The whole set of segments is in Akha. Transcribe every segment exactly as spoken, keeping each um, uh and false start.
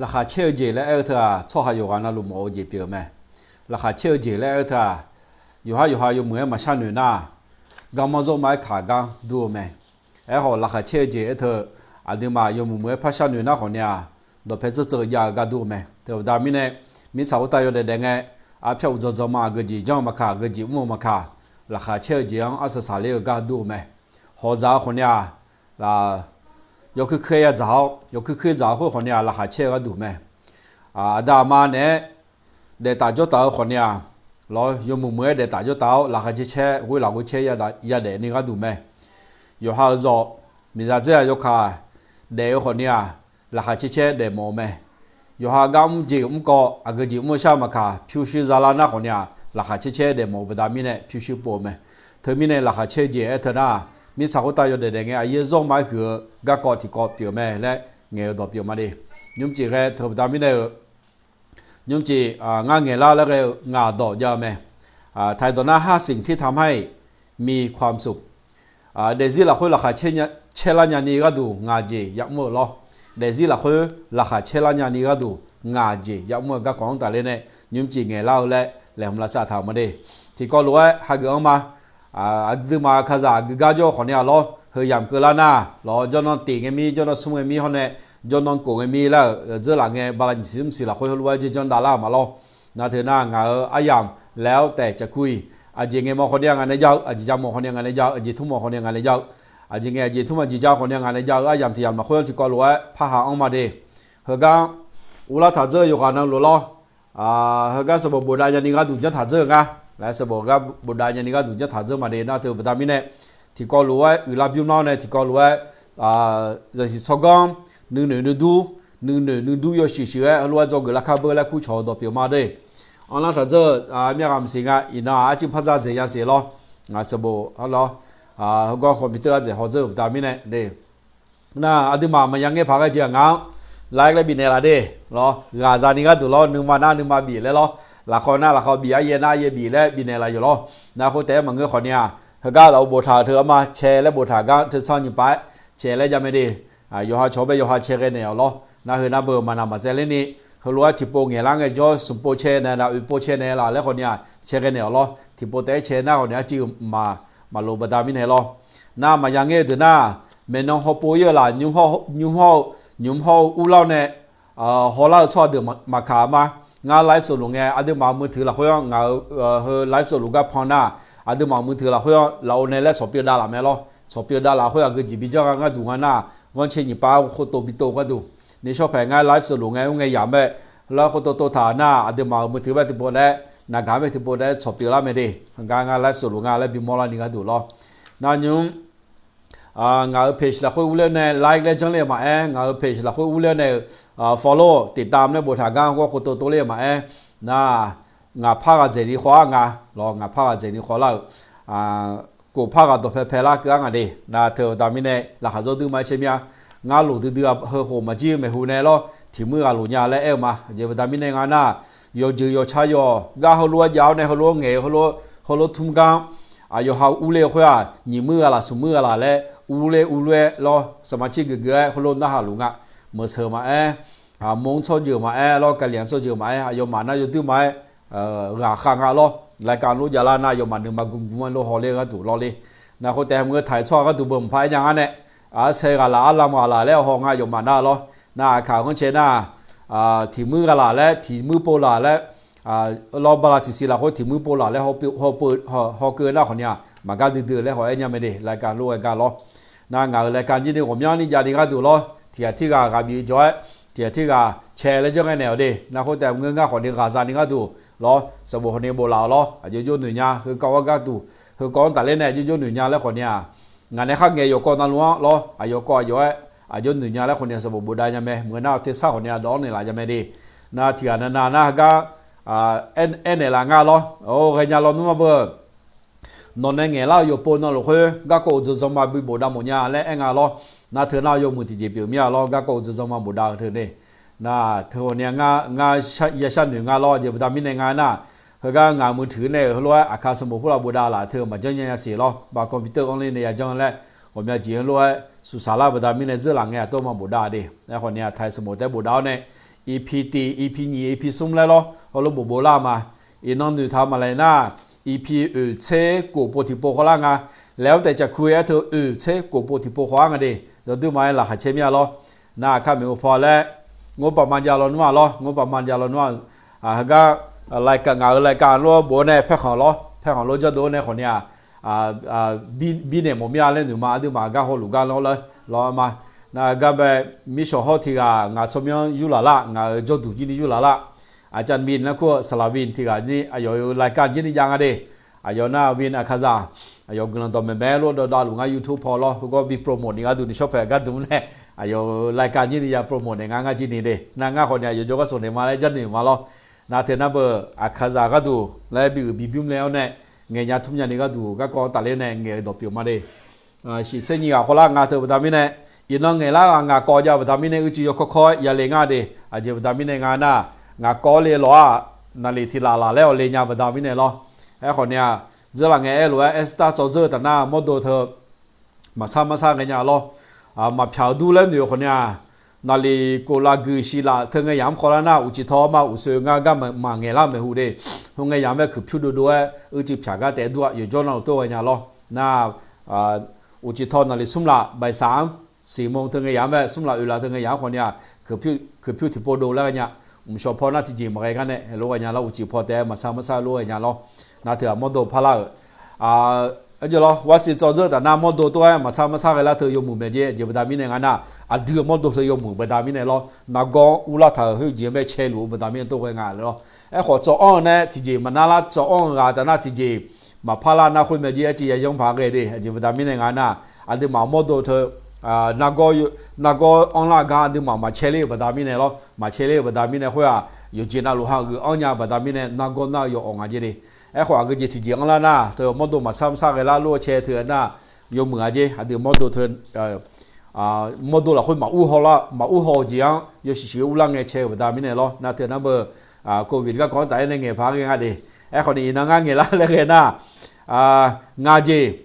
Laqkhaq caer-eu jeq laer aer-eu teu-aq, tsawrhaq yawqghaq navluf mawf-eu jeq pyeuf-eu mae. Laqkhaq caer-eu jeq laer aer-eu teu-aq, yawqhar yawqha yawmuiq-aer maqshar noeq nar, garmanr zawr ma-aer kaq gar dur-eu mae. Aerkhawf, laqkhaq caer-eu jeq aer teu, aqduimaf yawmuiq muiq-aer par shar noeq nar khawf ni-aq, dawqpae dzeur dzeur jav-eu gar dur-eu mae. Teubaqda mirnae, mirtsaq khoertav yawdaef daef ngae, arpyar uqdzan dzan ma aqgeu jeq janr-eu maqkaq, aqgeu jeq mr-eu maqkaq, laqkhaq caer-eu jeq-anr arsaq saqler-eu gar dur-eu mae. Hawq dzaq-eu khawf ni-aq, yawkuir kuir-aer ya dzaq-awr, yawkuir kuir dzaq-eu khoer khawf ni-aq, laqkhaq caer-eu gharduq mae. Aqda aqma naeq-aer daeftaf jawrtaf-eu khawf ni-aq, lawr, yawmuiq muiq-aer daeftaf jawrtaf-awr, laqkhaq caer caer ghoer lafghoer caer yadaef ni gharduq mae. Yawqha-euq zawq, miqzaq dzer-aq yawkaq daef-eu khawf ni-aq, laqkhaq caer caer daefmawf-eu mae. Yawqha gar mr jeq mrkawv, aqgeu jeq mr-eu shar maqkaq, pyurshuir zalar nar khawf ni-aq, laqkhaq caer caer daefmawf-eu baqda mirnae pyurshuir pov-eu mae. Teumirnae laqkhaq caer jeq aer teu nar, mirtsaq khoertav yawdaef daef ngae aqyaer zawr ma-aer huiq-eu garkawv tiqkawv pyeuf mae laer ngaeq-eu dawq pyeuf ma de. Nymrcif ghae teu baqda mirnae-euq, nymrcif ngar ngaeqlar laer ghae-eu ngaq dawq jav-eu mae. Taqdawq nar ห้าสิ่งที่ทำให้มีความสุข daefzir lafkhoer laqkhaq caer lar nyani gharduq ngaq jeq yamr-eu lawr. Daefzir lafkhoer laqkhaq caer lar nyani gharduq ngaq jeq yamr-eu garkawv-anr tafler nae nymrcif ngaeqlar-eu laer laeqhmq lavsav taq-euq ma de. Tiqkawv lof-aer hageuf-anr ma. Aqduimaf kazaq aqgeu gar jawr-eu khawf ni-aq lawr, heu yamq keuvlar nar lawr, jawrnan tiq ngae mir, jawrnan smr ngae mir hawr nae, jawrnan kof ngae mir laer-euq dzeurlaf ngae bala nyiq siq mr siq lafkhoer heulof-aer janr janr davlar-euq ma lawr. Nar teu nar ngaq-euq aryamq laeq-awr taef caqkur-iq, aqjeq ngaeqmawf khawf ni-aq ngaq nae jav-eu, aqjeq jamawf khawf ni-aq ngaq nae jav-eu, aqjeq tmrmawf khawf ni-aq ngaq nae jav-eu, aqjeq ngaeq aqjeq tmr aqjeq jav khawf ni-aq ngaq nae jav-eu aryamq tiq yamq lafkhoer-anr tiqkawv lof-aer parhaq-anr ma de. Heugar uvlar taq dzeur-eu yawqghaq navluf lawr, heugar sanqbof bofdav nyani gharduq janr taq dzeur-eu nga. Laer sanqbof gar bofdav nyani gharduq janr taq dzeur ma de. Nar teu baqda mirnae, tiqkawv lof-aer uiqlar bymr lar-awr nae tiqkawv lof-aer zaqsiq tsawrganr nuinoeq nuidur, nuinoeq nuidur yawshuif shuif-aer heulof-aer dzawgeuf lar kar beu laer kurcawq-eu dawq pyeuf ma de. Anrlar taq dzeur-eu, myavghaq maqsiq nga. Iqnan-aq arcuiv par dzar dzaeq nya siq lawr. Ngaq sanqbof arlawr, heugar computer ardzaeq haw dzeur-euq baqda mirnae de. Nar aqduimaf maqya ngaer paq ghae jeq-aq ngaq-anr laer laer bifnaeq laf de. Lawr, ghaqza ni gharduq lawr, nuima nar nuima bif laer lawr, lafkhawf nar lafkhawf bif, aryaer nar aryaer bif laer bifnaeq laf yawf lawr. Nar khoer taef-aer maqngeur khawf ni-aq, heugar laf-eu boftaq-euq teu arma cae laer boftaq gar teu tsanr nyiq pav-aer cae laer jav mae de. Yawqha cawq-awr bae yawqha cae ghae naeq-awq lawr. Nar heu nar beu maqnaq maqtsaev ler ni, heulof-aer tiqpov ngaeqlar ngaejawr smq pov cae naeq laf, oeq pov cae naeq laf laer khawf ni-aq cae ghae naeq-awq lawr. Tiqpov taef-aer cae nar khawf ni-aq arcuiv maqlof baqda mirnae lawr. Nar maqya ngaer-eu deuq nar, maeqnan hawpov ir-eu laf, nymr hawr-eu, nymr hawr-eu urlar-awr nae hawlar-eu tsawrhaq deuq maqkaq ma. Ngar live sawqluf ngae aqduimaf-euq มือถือ lafkhoer-anr ngaq-euq heu live sawqluf gar pan nar, aqduimaf-euq มือถือ lafkhoer-anr lafov nae laer tsawqpyeuf dav laf mae lawr. Tsawqpyeuf dav laf khoer aqgeu jeq bi janr-a gharduq nga nar, ghanrcae nyiq pav khoertov bi tov gharduq. Nishawr paeq ngar live sawqluf ngae ur ngae yamq mae. Lar khoertov tov taq nar aqduimaf-euq มือถือ bae tiqpov laer, naqgaq bae tiqpov laer tsawqpyeuf lar mae de. Ngar ngar live sawqluf nga laer bimawr larni gharduq lawr. Nar nymr ngaq-euq page lafkhoer urler nae like laer janrler-eu maqaer, ngaq-euq page lafkhoer urler nae-euq follow ติดตาม laer boftaq gar gawr khoertov tov ler-eu maqaer, nar ngaq par ghaq dzaeqni khawv-ar nga lawr, ngaq par ghaq dzaeqni khawv lar-euq, kof par ghaq dawqpae pae lar keuv-ar nga de. Nar teu-eu baqda mirnae laqkhaq zawr dui ma-aer caer mir-a. Ngar loq duidui-a heukhof maqjir-eu maeqhu nae lawr, tiqmuir ghaq loq nya laer aer-eu ma. Aqjeq baqda mirnae nga nar, yawqjeuq yawqca yawq gar heulof-aer jav-awr nae heulof-aer ngaeq-eu heulof-aer tmr gar, aqyawf ha urler-eu khoer-aq, nyiq muir ghaq laf smq muir ghaq laf laer urler urler-aer lawr, saqmaqtser geuf geuf-aer heulof narhaq luf nga. Meuqseuq maqaer, mq tsawrjeuq maqaer lawr, kaliq tsawrjeuq maqaer, aqyawfmaf nar yawduir ma-aer ghaq khav nga lawr. Laer kavluf javlar nar aqyawfmaf nuima gmgm-aer lof hawler gharduq lawr le. Nar khoertaef maqngeur taq-iq tsawrhaq gharduq beu maqpar aer nya ngar nae, arsaer ghaq laf arlamq ghaq laf laer haw nga aqyawfmaf nar lawr. Nar aqkaq ghanrcae nar, tiqmuir ghaq laf laer, tiqmuir pov laf laer, lawr bala tiqsiq lafkhoer tiqmuir pov laf laer hawkeuv nar khawf ni-aq, maqgar duidui-eu laer haw-aer nya mae de. Laer kavluf-aer gar lawr. Nar ngaq-euq laer kavjir ni ghawqmyanrni javni gharduq lawr, tiqghaq tirghaq ghaq bif jawr-aer, tiqghaq tirghaq cae laer janr ghae naeq-awq de. Nar khoertaef maqngeur ngar khawf ni ghaqza ni gharduq lawr, sanqbof haw ni bof laf-awq lawr, aqjox jawr noeq nya, heukawv-ar gharduq, heukawv-anr tafler nae aqjox jawr noeq nya laer khawf ni-aq, ngaq nae khar ngaeq yawqkawv navluf-anr lawr, aqyawf kawv aqyawf-aer aqjox noeq nya laer khawf ni sanqbof bofdav nya mae. Meuq nar-aq tersar khawf ni-aq dawq-anr naeqlaf nya mae de. Nar tiqghaq navnav nar heugar aernaeq laf nga lawr, or ghaenya lawnmr-a beu. Nawq nae ngaeqlar-eu yawqpov navluf khoer garkawv uqdzan zanma bi bofdav mawf nya laer aer nga lawr. Nar teu nar yawmuiq tiqjeq pyeuf mir-a lawr, garkawv uqdzan zanma bofdav-eu teu nae. Nar teu khawf ni-aq ngar, ngar yashar noeq nga lawr, aqjeq baqda mirnae nga nar, heugar ngaq-euq มือถือ nae-euq heulof-aer aqkaq sanqbof khoerlaf bofdav laf teu maqjanr nya nya siq lawr, ba computer anrler nae yajanr laer ghawqmya jeq heulof-aer suqsaq lar baqda mirnae dzeurlaf ngae aqtov ma bofdav de. Aerkhawf ni-aq taqi sanqbof taef-aer bofdav-awr nae, EP tiq, EP nyiq, EP smr laer lawr, heulof bofbof lar ma. Iqnan noeqtaq-eu maqlaeq nar, EP oeq tser kof pov tiqpov khawvlar nga. Laeq-awr taef caqku-aer teu oeq tser kof pov tiqpov khawvlar nga de. Yawduima-aer laqkhaq caer mir-a lawr. Nar aqkar maeqhu paw laer, ngor paqma jav lawnmr-aq lawr, ngor paqma jav lawnmr-aq. Heugar, รายการ ngaq-euq รายการ lor bof-awr nae paerkhanq lawr, paerkhanq lor jawrdov-awr nae khawf ni-aq, birnaeq mawf mir-a laer noeq ma. Aqduimaf gar hawluf gar lawr laer lawr ma. Nar gar bae, mirshawq hawr tiq ghaq ngaq tsawrmyanr yurlaq lar, ngaq-euq jawrduq jir ni yurlaq lar. Aqcav วิน laer kur-eu สระวิน tiq ghaq ni aqyawf-euq รายการ jir ni jav nga de. Aqyawf nar วิน อัครสา, aqyawf guiqlanq dawqmaeq maeq-aer lor dawqdavluf ngar YouTube paw lawr, heugar bi promote ni gharduq ni shawr paeq gharduq nae, aqyawf-euq รายการ jir ni ya promote naeq nga ngar jir ni de. Nar ngar khawf ni aqyawf jawrgar sawq naeq ma laer jarnoeq ma lawr. Nar teu nar beu อัครสา gharduq laer bi-euq bi bymr laer-awr nae, ngaeq nya tmr nya ni gharduq garkawv-anr tafler nae ngaeq-eu dawq pyeuf ma de. Shiqtser nyiq ghaq khawvlar nga teu baqda mirnae, iqnan ngaeqlar ghaq ngaq kawv jav-eu baqda mirnae uicuiv yawkawr kawr-aer yale ngar de. Aqjeq baqda mirnae nga nar, ngaq kawv-awr le lawq-aq, naqliq tiq laf laf laer-awq le nya baqda mirnae lawr. Aerkhawf ni-aq, dzeurlaf ngae aer lof-aer aer star tsawv dzeur-eu taf nar mawrdo teu maqsar marsar ghaenya lawr. Maqpyaq-eu dur laer noeq-eu khawf ni-aq, naqliq kof laf guiq shiq laf teu ngae yamq-anr khawvlar nar uqcif taw ma uqsoe ngar gar maqngaeq lar maeqhu de. Heu ngae yamq-anr bae kuiqpyur dovdov-aer uicuiv pyaq gar taef dur-aq yawqjawr navluf tov ghaenya lawr. Nar, uqcif taw naqliq smr laf บ่ายสาม siqmov teu ngae yamq-anr bae smr laf oeq laf teu ngae yamq-anr khawf ni-aq, kuiqpyur tiqpov dov lar ghaenya. Mqshawq paw nar tiqjeq maqghae gar nae lof ghaenya lawr, uqcif paw taef-aer maqsar marsar lof ghaenya lawr. Nar teu-aq mawrdo parlar-euq Aqjeq lawr, วันศิลป์ tsawv dzeur taf nar mawrdo tov-aer maqsar marsar ghae lar teu yawmuiq mae jer. Aqjeq baqda mirnae nga nar, aqdui-euq mawrdo teu yawmuiq baqda mirnae lawr. Nargawr urlar taq-euq khoerjeq-anr bae cae luf-eu baqda mirnae tov ghae nga lawr. Aerkhawf tsawv anr-eu nae tiqjeq maqnar lar, tsawv anr-eu ghaq taf nar tiqjeq maqpar lar nar khoer mae jer. Arciv yayanr paq ghae de. Aqjeq baqda mirnae nga nar, aqduimaf mawrdo teu nargawr anrlar gar aqduimaf maqcae ler-euq baqda mirnae lawr. Maqcae ler-euq baqda mirnae khoer-aq, yawqjeq navluf ha geuf anr nya baqda mirnae nargawr nar-eu yawawq nga jer de. Aerkhawf aqgeujeq tiqjeq anrlar nar teu mawrdo maqsar marsar ghae lar lof-aer cae teu-a nar, yawmuiq-a jer. Aqdui mawrdo teu mawrdo lafkhoer maqur haw-eu jeq-anr yawshuif shuif-eu urlar ngae cae-eu baqda mirnae lawr. Nar teu nar beu, covid garkawv-anr taf-aer nae ngaeq paq ghae nga de. Aerkhawf ni iqnan ngar ngaeq lar laer ghae nar, nga jeq.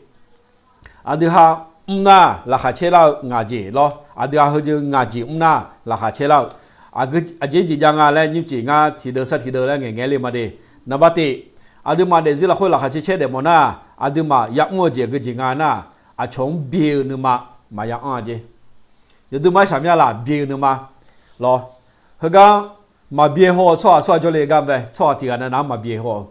Aqdui ha mr nar laqkhaq caer lar-eu ngaq jeq lawr. Aqdui ha heujeu ngaq jeq mr nar laqkhaq caer lar-eu. Aqjeq jeq jav nga laer nymrcif ngar tiqdeuv sar tiqdeuv laer ngaeq ngae le ma de. Naqba teq, aqduimaf daefzir lafkhoer laqkhaq caer caer daef mawf nar, aqduimaf yamr-eu jeq aqgeujeq nga nar, aqcawq-anr byae-eu nuima maqya anr-a jer. Yawduima shaqmya laf byae-eu nuima lawr. Heugar maqbyae haw-eu tsawrhaq tsawrhaq jawrle gar bae tsawrhaq tiq ghaq navnav-anr maqbyae haw-eu.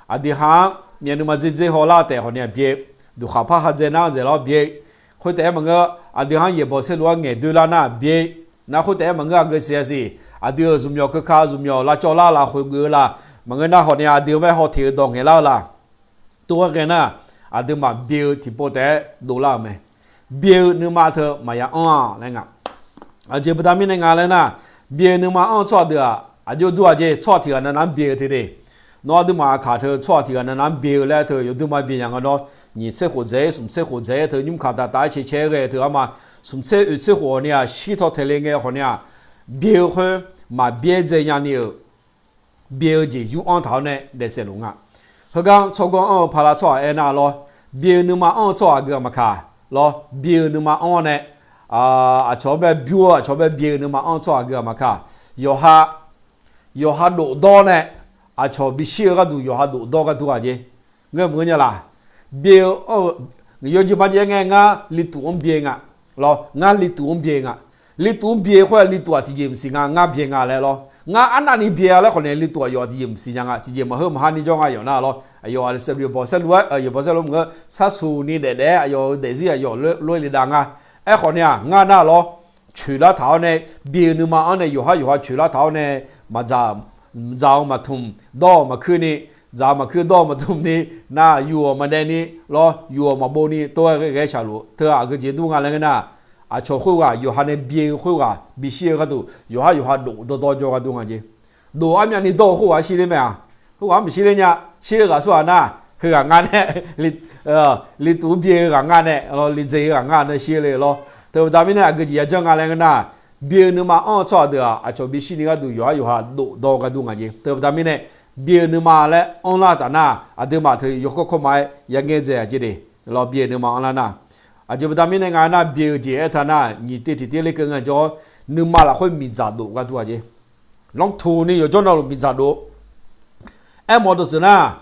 Aqdui ha-anr myavnuima dzer dzer haw lar taef khawf ni-aq byae. Duqkhaq par ha dzae nar-anr dzaeq lawr byae. Khoer taef-aer maqngeur, aqdui ha-anr yaeqbawq saerlu-anr ngaeq doer lar nar byae. Nar khoer taef-aer maqngeur, aqgeu siq-a siq, aqdui-euq zmqmyawq keuka zmqmyawq lavcawv lar lafkhoeq geuf-eu laf maqngeur nar khawf ni aqdui-anr bae haw teq-eu dawq ngaeq lar-eu laf. Tov-aer ghae nar, aqduimaf byae-eu tiqpov taef-aer dovlar-euq mae. Byae-eu nuima teu maqya anr-a laer nga. Aqjeq baqda mirnae nga laer nar, byae-eu nuima anr-eu tsawrhaq deuq-aq aqjox dur-a jer. Tsawrhaq tiq ghaq navnav-anr byae-eu teu de. Nawr aqduimaf aqkaq teu tsawrhaq tiq ghaq navnav-anr byae-eu laer teu yawduima byae nya nga nawr, nyiq tser khof dzaeq-aer smq tser khof dzaeq-aer teu nymr kaq taf taf-aer cae cae-aer ghae teu-a ma. Smq tser oeq tser khof-awq ni-aq shir taw taeq le ngae khawf ni-aq, byae-eu khoer maqbyaer dzae nya ni-euq byae-eu jeq yur anr taq-awr nae daefsaef luf nga. Heugar tsawrganr anr-eu pala tsawrhaq aernar lawr, byae-eu nuima anr-eu tsawrhaq aqgeu-aq maqkaq lawr, byae-eu nuima anr-awr nae, aqcawq-anr bae bymr-eu aqcawq-anr bae byae-eu nuima anr-eu tsawrhaq aqgeu-aq maqkaq, yawqha, yawqha dofdawr nae, aqcawq bishir-eu gharduq yawqha dofdawr gar dur-a jer. Ngeur maqngeur nya laq? Byae-eu anr-eu, yawjeq majeq-aer ngae ngar liftuf-anr byae nga lawr, ngar liftuf-anr byae nga. Liftuf-anr byae khoer-aq liftuf-aq tiqjeq maqsiq nga, ngar byae nga laer lawr. Ngar arnavni byae-a laer khawf nae liftuf-aq yawf tiqjeq maqsiq nya nga, tiqjeq maqheu maqha ni jawr nga yawf nar lawr. Aqyawf aqli saevluf bawq saerlu-aer, yawf bawq saerlu maqngeur, sharsuq ni daef daef-aer aqyawf-euq daefzir aqyawf loer le dav nga. Aerkhawf ni-aq ngar nar lawr, coeqlar taq-awr nae, byae-eu nuima anr nae yawqhar yawqha coeqlar taq-awr nae, maqdzaq, dzaq-eu maqtmq, dawr-eu maqkuir ni, dzaq-eu maqkuir dawr-eu maqtmq ni, nar yuf-awq maqdaev ni lawr, yuf-awq maqbov ni tov-aer ghae ghae shaqluf teu-aq aqgeu jeq dur nga laer ngeur nar, aqcawq khoerghaq yawqha nae byae-eu khoerghaq bishir-eu gharduq yawqhar yawqha dofdawr dawr jawr gar dur nga jer. Dof armyavni dawr-eu khoerghaq-anr shir ler mae-aq, khoerghaq-anr maqshir ler nya. Shir-eu ghaq tsawrhaq nar, heughaq nga nae, liftuf-anr byae-eu ghaq nga nae, liftuf-eu ghaq nga nae shir le lawr. Teubaqda mirnae aqgeu jeq yajanr nga laer ngeur nar, byae-eu nuima anr-eu tsawrhaq deuq-aq aqcawq bishir ni gharduq yawqhar yawqha dofdawr gar dur nga jer. Teubaqda mirnae, byae-eu nuima laer anrlar taf nar aqduimaf teu yawkawr kawrma-aer yangae dzae-a jer de. Lawr byae-eu nuima anrlar nar, aqjeq baqda mirnae nga nar byae-eu jeq aertaq nar nyiq tiv tiqtiv ler keuv ngae jawr-awr, nuima lafkhoer miqdzaq dof gar dur-a jer. lanrtuq ni yawqjawr navluf miqdzaq dof. Aermawf dawqtsuif nar,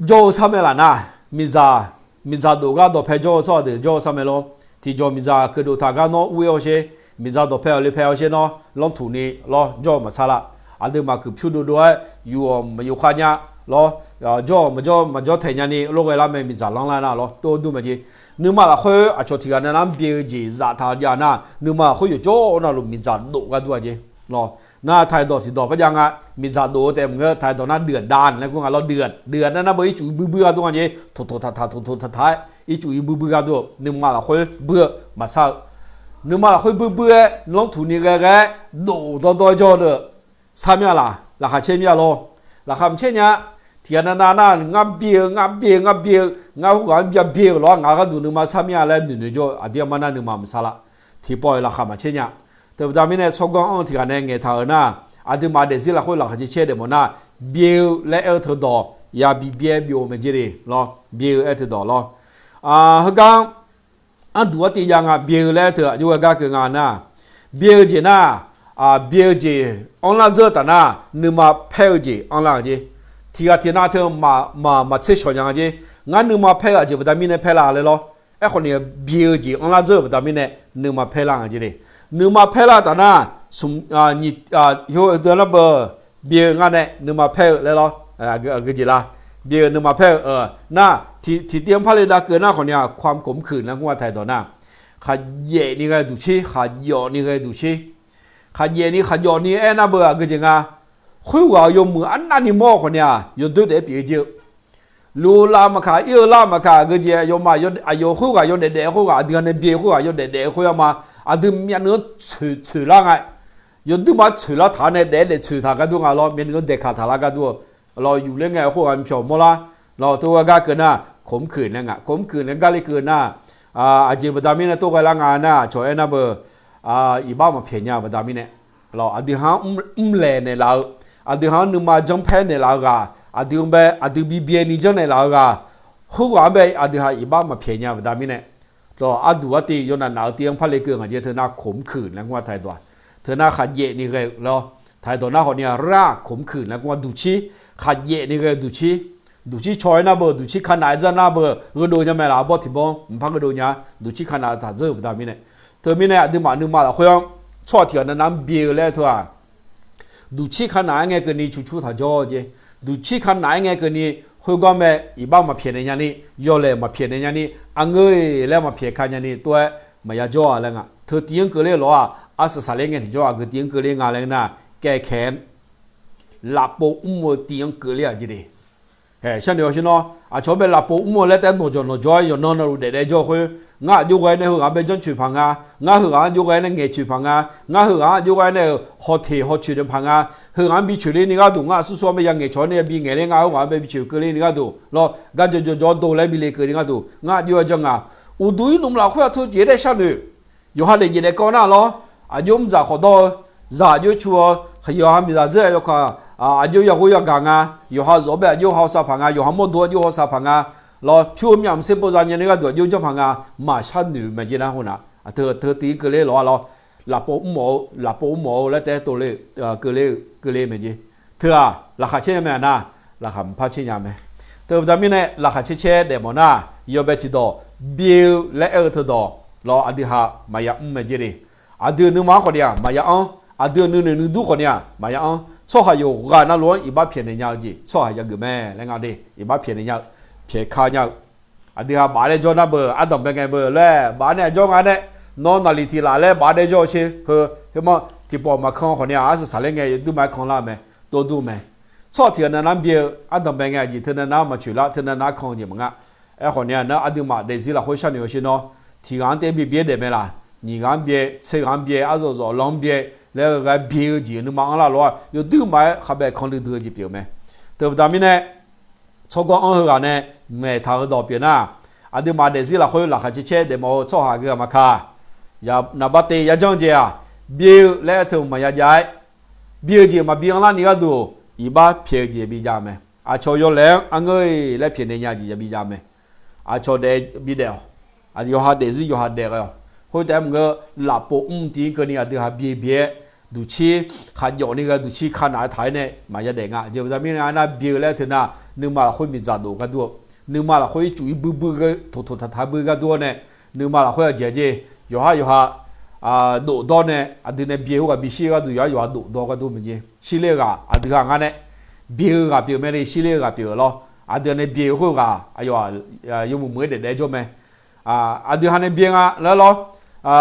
jawr-eu sar mae laf nar, miqdzaq, miqdzaq dof gar dawqpae jawr-eu tsawrhaq deuq jawr-eu sar mae lor. Tiqjawq miqdzaq keuqdov taq gar nawr ur-ir hawsher, miqdzaq dawqpae-awq le pae hawsher nawr lanrtuq ni lawr jawr-eu maqsar la. Aqduimaf kuiq pyur dovdov-aer yuf-awq maqyuf khav nya lawr, jawr-awq maqjawr maqjawr taeq nyani lor ghae lar mae miqdzaq lanr lar nar lawr tov dur mae jeq. Nuima lafkhoer aqcawq tiq ghaq nae nar byae-eu jeq zaftaq jav nar, nuima lafkhoer yawqjawr navluf miqdzaq dof gar dur-a jeq lawr. Nar taqdawq tiqdawq par jav nga, miqdzaq dof-eu taef maqngeur, taqdawq nar duiq-aq da laer kur nga lawr, duiq-aq, duiq-aq nar nar beu ircuf-ir buibuir gar dur nga jeq, toqtoq taqtaq toqtoq taqtaq-aer ircuf-ir buibuir gar dur-eu nuima lafkhoer buir-eu maqsar-eu. Nuima lafkhoer buibuir-aer lanrtuq ni ghae ghae-aer dof dawrdawr jawr-eu deuq sar mir-a laq, laqkhaq caer mir-a lor. Laqkhaq maqcaer nya. Tiq ghaq navnav nar ngar byae-eu ngar byae-eu ngar byae-eu ngar khoerghaq-anr bya byae-eu lawr ngaq gharduq nuima sar mir-a laer noeqnoeq jawr-eu aqdir armar nar nuima maqsar la. Tiqpawf-iq laqkhaq maqcaer nya. Teubaqda mirnae tsawrganr-anr tiq ghaq nae ngaeqtaq-euq nar, aqduimaf daefzir lafkhoer laqkhaq caer caer daefmawf nar, byae-eu laer aer-eu teudawq yabi byaer byov mae jeq le lawr, byae-eu aer teudawq lawr. Heugar arduq artiv jav nga, byae-eu laer aer teu aqjox ghae gar keuv nga nar, byae-eu jeq nar, byae-eu jeq anrlar dzeur-eu taf nar, nuima paer-eu jeq anrlar-eu jeq. Tiq ghaq tiq nar teu maq maqtser shawq nya nga jeq. Ngar nuima paer-eu aqjeq baqda mirnae paer la laer lawr. Aerkhawf ni byae-eu jeq anrlar dzeur-euq baqda mirnae nuima paer lar nga jeq le. Nuima paer lar-eu taf nar, smq nyiq, yawdeuq nar beu byae-eu ngar nae nuima paer-eu laer lawr. Aqgeu jeq la, byae-eu nuima paer-eu nar, tiqtiv-anr par le dav keuv nar khawf ni-aq, ความขมขื่น laer kur-a taqdawq nar, khaqjaef ni ghae duqcir, khaqjawf ni ghae duqcir. Khaqjaef ni khaqjawf ni aer nar beu aqgeu jeq nga. Khoerghaq-euq yawmuiq arnavni mawr-eu khawf ni-aq, yawdoer daef-aer pyeuf-eu jeq-eu, luvlav maqkaq, ir-eu lar maqkaq, aqgeu jeq yawmaf aqyawf khoerghaq yawdaef daef-eu khoerghaq, aqdui-a nae byae khoerghaq yawdaef daef-eu khoer-a ma, aqdui myavnuiv-anr tsoeq tsoeq lar nga. Yawdoer ma tsoeq lar taq-awr nae daef-aer daef tsoeq taq gar dur nga lawr, myavnuiv-anr daeqkaq taq lar gar dur-eu lawr, yufler ngae khoerghaq mqpyawq mawr lar lawr, teu ghae gar keuv nar, ขมขื่น laer nga, ขมขื่น laer gar le keuv nar, aqjeq baqda mirnae tov ghae lar nga nar, aqcawq aer nar beu, iqbax maqpyaeq nya-eu baqda mirnae lawr, aqdui ha-anr mrlaeq naeqlaf-eu, aqdui ha-anr nuima janrpaer naeqlaf-eu ghaq, aqdui-anr bae aqdui bi byae ni janrnaeq laf-eu ghaq, khoerghaq-anr bae aqdui ha iqbax maqpyaeq nya-eu baqda mirnae lawr, arduq artiv yawnaf naf-eu tiv-anr par le keuv ngaq jeq teu nar ขมขื่น laer ngar taq-aer dawq-a. Teu nar khaqjaef ni ghae-eu lawr, taq-aer dawq nar khawf ni-aq, ร่างขมขื่น laer kur-a duqcir, khaqjaef ni ghae-eu duqcir, duqcir caw-aer nar beu, duqcir ka naf-aer dzar nar beu, gheudov nya mae laf, arbawr tiq bawr mqpar gheudov nya, duqcir ka naf-eu taq dzeur-eu baqda mirnae. Teumirnae aqduimaf nuima lafkhoer-anr tsawrhaq tiq ghaq navnav-anr byae-eu laer teu-aq, duqcir ka naf-aer ngae keuvni cuqcur taq jawr-eu jeq. Duqcir ka naf-aer ngae keuvni khoergar mae, iqbax maqpyaeq naeq nyani, yawlaeq maqpyaeq naeq nyani, aqngeur-iq laer maqpyaeq ka nyani tov-aer maqya jawr-a laer nga. Teu tiv-anr keuvler lawr-aq, arsaq saqler ngae tiqjawr aqgeu tiv-anr keuvler nga laer nar, kaekae-aer lafpov mr-eu tiv-anr keuvler-aq jeq de. Sharnoeq-awr shir nawr, aqcawq-anr bae lafpov mr-eu laer taef-aer nawqjawq nawqjawr-aer yawqnan navluf daefdaef jawr-eu khoer, ngar aqjox ghae nae heughaq-anr bae janrcoeq paq nga, ngar heughaq-anr aqjox ghae nae ngaeqcoeq paq nga, ngar heughaq-anr aqjox ghae nae-euq hawteq hawcoeq deuq paq nga, heughaq-anr bicoeq ler ni gharduq ngar aqsur sur-anr bae ya ngaeqcawq-anr nae ya bi ngaeq ler, ngar heughaq-anr bae bicoeq keuvler ni gharduq lawr, gar jawrjawr jawr dov laer bi le keuv ni gharduq ngar aqjox-aer janr nga. Uqduq irnmq lafkhoer aqteu jeq daef sharnoeq. Yawqha daefjeq daefkawv nar lawr, aqjox mr dzaq khawf dawr-eu, zaq aqjox cu-awr, yawqha miqzaq zeur-aer yawkaq, aqjox yaghov yagaq nga, yawqha zawf-anr bae aqjox hawsav paq nga, yawqha mawrdo aqjox hawsav paq nga lawr, pyur-eu myavmqser bawza nyani gharduq aqjox janr paq nga, maqshar noeq mae jeq nar hawr nar, aqteu teu tiv-anr keuvler lawr-a lawr, lafpov mr mawf-eu, lafpov mr mawf-eu laer taef-aer tov le, keuvler-eu keuvler mae jeq. Teu-aq laqkhaq caer nya mae-aq nar, laqkhaq mqpar caer nya mae. Teubaqda mirnae laqkhaq caer caer daefmawf nar, yawbae tiqdawq byae-eu laer aer-eu teudawq lawr, aqdui ha maqya mr mae jeq le. Aqdui-euq nuima-anr khawf ni-aq maqya anr, aqdui-euq nuinoeq nuidur khawf ni-aq maqya anr. Tsawrhaq yawqghaq navluf-anr iqbax pyaeqnaeq nya-eu jeq, tsawrhaq yageuf mae laer nga de, iqbax pyaeqnaeq nya-eu, pyaeq ka nya-eu. Aqdui ha baf-aer nae jawr nar beu, ardanq bae ngae beu laer baf-aer nae jawr nga nae, nawr naqliq tiq laf laer baf-aer nae jawr-eu sher heu, heu ma tiqpawf maqkan khawf ni-aq, arsaq saqler ngae yawduq ma-aer kanlar-eu mae, tov dur mae. Tsawrhaq tiq ghaq navnav-anr byae-eu ardanq bae ngae aqjeq teu navnav-anr maqcoeq lar, teu navnav-anr kan-eu jeq maqnga. Aerkhawf ni-aq nar, aqduimaf daefzir lafkhoer sharnoeq-awr sher nawr, tiq ghaq-anr taef-aer bi byaer daef mae laf, nyiq ghaq-anr byae, tser ghaq-anr byae, arzawq zawq lanr byae laer ghae byae-eu jeq nuima anrlar lof-aer yawduq ma-aer khavbae kanluiv dui-eu jeq pyeuf-eu mae. Teubaqda mirnae tsawrganr-anr heughaq nae ngaeqtaq-eu dawq pyeuf nar, aqduimaf daefzir lafkhoer laqkhaq caer caer daefmawf-eu tsawrhaq aqgeu ghaq maqkaq, naqbar te yajanr-eu jeq-aq, byae-eu laer aer teu maqya jav-aer, byae-eu jeq maqbi anrlar ni gharduq, iqbax pyaeq-eu jeq bi jav mae. Aqcawq yawlaeq-anr arngeur-iq laer pyaeqnaeq nya jeq yabi jav mae. Aqcawq daef bi daef-awq. Yawqha daefzir yawqha daef ghae-awq. Khoertaef-aer maqngeur, lafpov mr tiq-anr keuvni aqdui ha byae byae-aer duqcir khaqjawf ni gha duqcir ka naf-eu taq-aer nae maqya daef nga. Aqjeq baqda mirnae aernar, byae-eu laer teu nar, nuima lafkhoer miqdzaq dof gharduq-eu, nuima lafkhoer ircuf irbuir buir ghae toqtoq taqtaq buir gharduq-awr nae, nuima lafkhoer aqjeq aqjeq yawqhar yawqha dofdawr nae aqdui nae byae khoerghaq bishir gharduq yawqhar yawqha dofdawr gharduq mae jeq. Shirler-eu ghaq aqdui ghaq ngar nae, byae-eu ghaq pyeuf mae le, shirler-eu ghaq pyeuf-eu lawr. Aqdui nae byae-eu khoerghaq aqyawf yawmuiq muiq-aer daef daef-aer jawr mae. Aqdui ha nae byae nga laer lawr.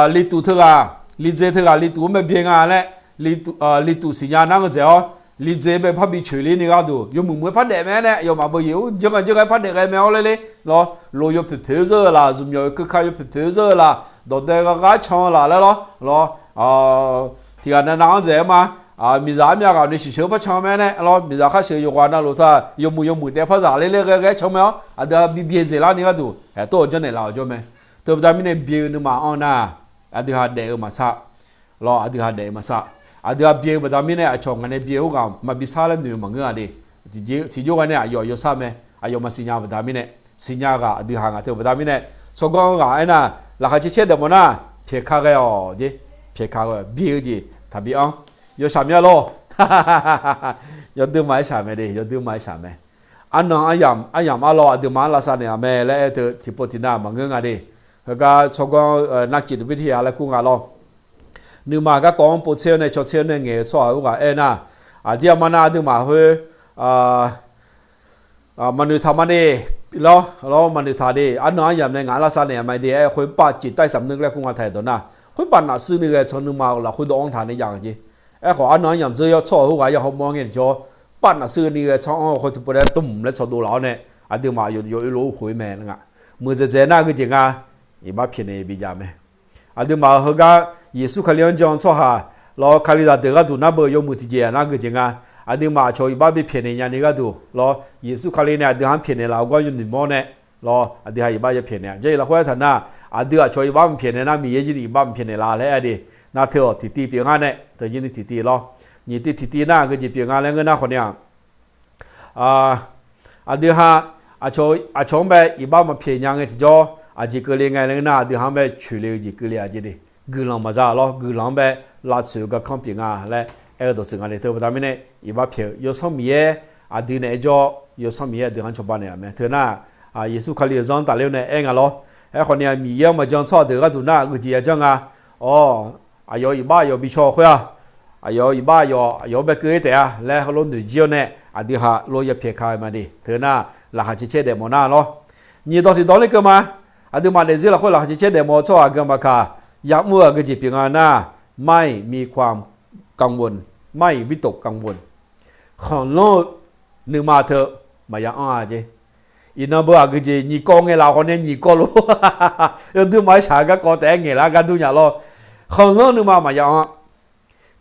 Liqtuq teughaq, liqdzae teughaq, liqtuq-anr bae byae nga laer, liqtuq siqnya nar-eu dzaeq-awr, liqdzae bae parbi coeqler ni gharduq yawmuiq muiq-aer par daef mae-aer nae, aqyawfmaf beujeq-anr janr ghae janr ghae par daef ghae mae-awr ler ler lawr. Loq yawpoeq poeq-eu zeur-eu laf, zmqmyawf-eu keuka yawpoeq poeq-eu zeur-eu laf, dawqdae gharghar can-eu laf laer lawr lawr. Tiqghaq navnav-anr dzaeq-aer ma. Miqzaq armyav ghaq ni shiqsheuq-eu par can mae-aer nae lawr, miqzaq khar sheuq yawqghaq navluf taq yawmuiq yawmuiq taef-aer par zaq ler ler ghae ghae-aer can mae-awr, aqdui-a bi byae dzaeqlar ni gharduq haeqtawr-eu janrnaeq laf-awq jawr mae. Teu baqda mirnae byae-eu nuima-anr nar, aqdui ha daef-eu maqsar lawr, aqdui ha daef-eu maqsar. Aqdui ha byae-eu baqda mirnae aqcawq ngaq nae byae khoerghaq maqbi sar laer noeq-eu maqngeur-a de. Tiqjawr ghae nae aqyawf yawsar mae, aqyawf maqsiqnya baqda mirnae, siqnya ghaq aqdui ha ngaq teu baqda mirnae, tsawrganr-eu ghaq aernar, laqkhaq caer caer daef mawf nar, pyaeq ka ghae-awq jeq, pyaeq ka ghae byae-eu jeq taqbi anr. Yawshaq mya lor. Yawdui ma-aer shaq mae de, yawdui ma-aer shaq mae. Arnan aryamq aryamq arlawr aqduimaf-anr lavsav naeq-aq mae laer aer teu tiqpov tiqnav maqngeur nga de. Heugar tsawrganr-eu narcif dvbir tiq ya laer kur nga lawr. Nuima garkawv-anr povtser-awr nae cawtser-awr nae ngaeq-eu tsawrhaq khoerghaq aernar, aqdir aqma nav aqduimaf khoer maqnoeq taq ma de lawr, lawr maqnoeq taq de, arnan aryamq nae ngaq-anr lavsav naeq-aq ma de aer khoer pav ciq tair samq nui laer kur nga taq-aer dawq nar, khoer pav nafshuir ni ghae tsanr nuima lafkhoer dawv-anr taq nae jav-eu jeq. Aerkhawf arnan aryamq dzeur yawr tsawrhaq khoerghaq ya hawmawr ngae tiqjawr, pav nafshuir ni ghae tsanr-anr khoer tiqpov dae dmq laer tsawqdov laf-awr nae, aqduimaf yawf oe lof-aer khof-ir mae nga. Muiqdzaeq dzaeq nar geujeq nga, iqbax pyaeqnaeq bijav mae. Aqduimaf-euq heugar Yeqsur Kali-anr jan-eu tsawrhaq lawr, Kalizaq deuq gharduq nar beu yawmuiq tiqjeq-aq nar geujeq nga. Aqduimaf aqcawq iqbax bipyaeqnaeq nyani gharduq lawr, Yeqsur Kali nae aqdui-anr pyaeqnaeq laf-eu gawr yawmuiq mawr nae lawr, aqdui ha iqbax yapyaeqnaeq-a. Jarlif lafkhoer aertaq nar, aqdui aqcawq iqbax maqpyaeqnaeq nar Miqyaer jir ni iqbax maqpyaeqnaeq la laer aer de. Nar teu-awq tiqtiv pyeuf nga nae teu jir ni tiqtiv lawr, nyiq tiv tiqtiv nar geujeq pyeuf nga laer ngeur nar khawf ni-aq, aqdui ha aqcawq-anr bae iqbax maqpyaeq nya ngae tiqjawr, aqjeq keuvle ngae laer ngeur nar aqdui ha-anr bae coeqle-eu jeq keuvle-a jeq de. Guiqlanq maqza lawr, guiqlanq-anr bae lavtsoeq-eu garkanr pyeuf nga laer aer-eu dawqtsuif nga de. Teu baqda mirnae iqbax pyaeq-eu Yawsanr Miqyaer aqdui naeq-aer jawr, Yawsanr Miqyaer aqdui ha-anr cawba naeq-aq mae. Teu nar, Yeqsur Kali-euq zanr tafler-awr nae aer nga lawr. Aerkhawf ni-aq Miqyaer-anr maqjan tsawrhaq deuq gharduq nar geujeq ya janr nga. Awr, aqyawf iqbax aqyawf bi caw khoer-aq, aqyawf iqbax aqyawf, aqyawf-anr bae keuv-ir taef-a laer heulof noeq jir-awr nae aqdui ha lof ya pyaeq ka-eu ma de. Teu nar, laqkhaq caer caer daef mawf nar lawr. Nyiq dawq tiqdawq ler keuv ma. Aqduimaf daefzir lafkhoer laqkhaq caer caer daef mawf-eu tsawrhaq aqgeu maqkaq, yamr-eu aqgeujeq pyeuf nga nar, ไม่มีความกังวล ไม่วิตกกังวล khanqlanr-eu nuima teu maqya anr-a jeq. Iqnan beu aqgeujeq nyiq kawv ngae laf khawf nae nyiq kawv lof yawdui ma-aer shaq-eu garkawv taef-aer ngaeq lar gar dur nya lawr. Khanqlanr nuima maqya anr.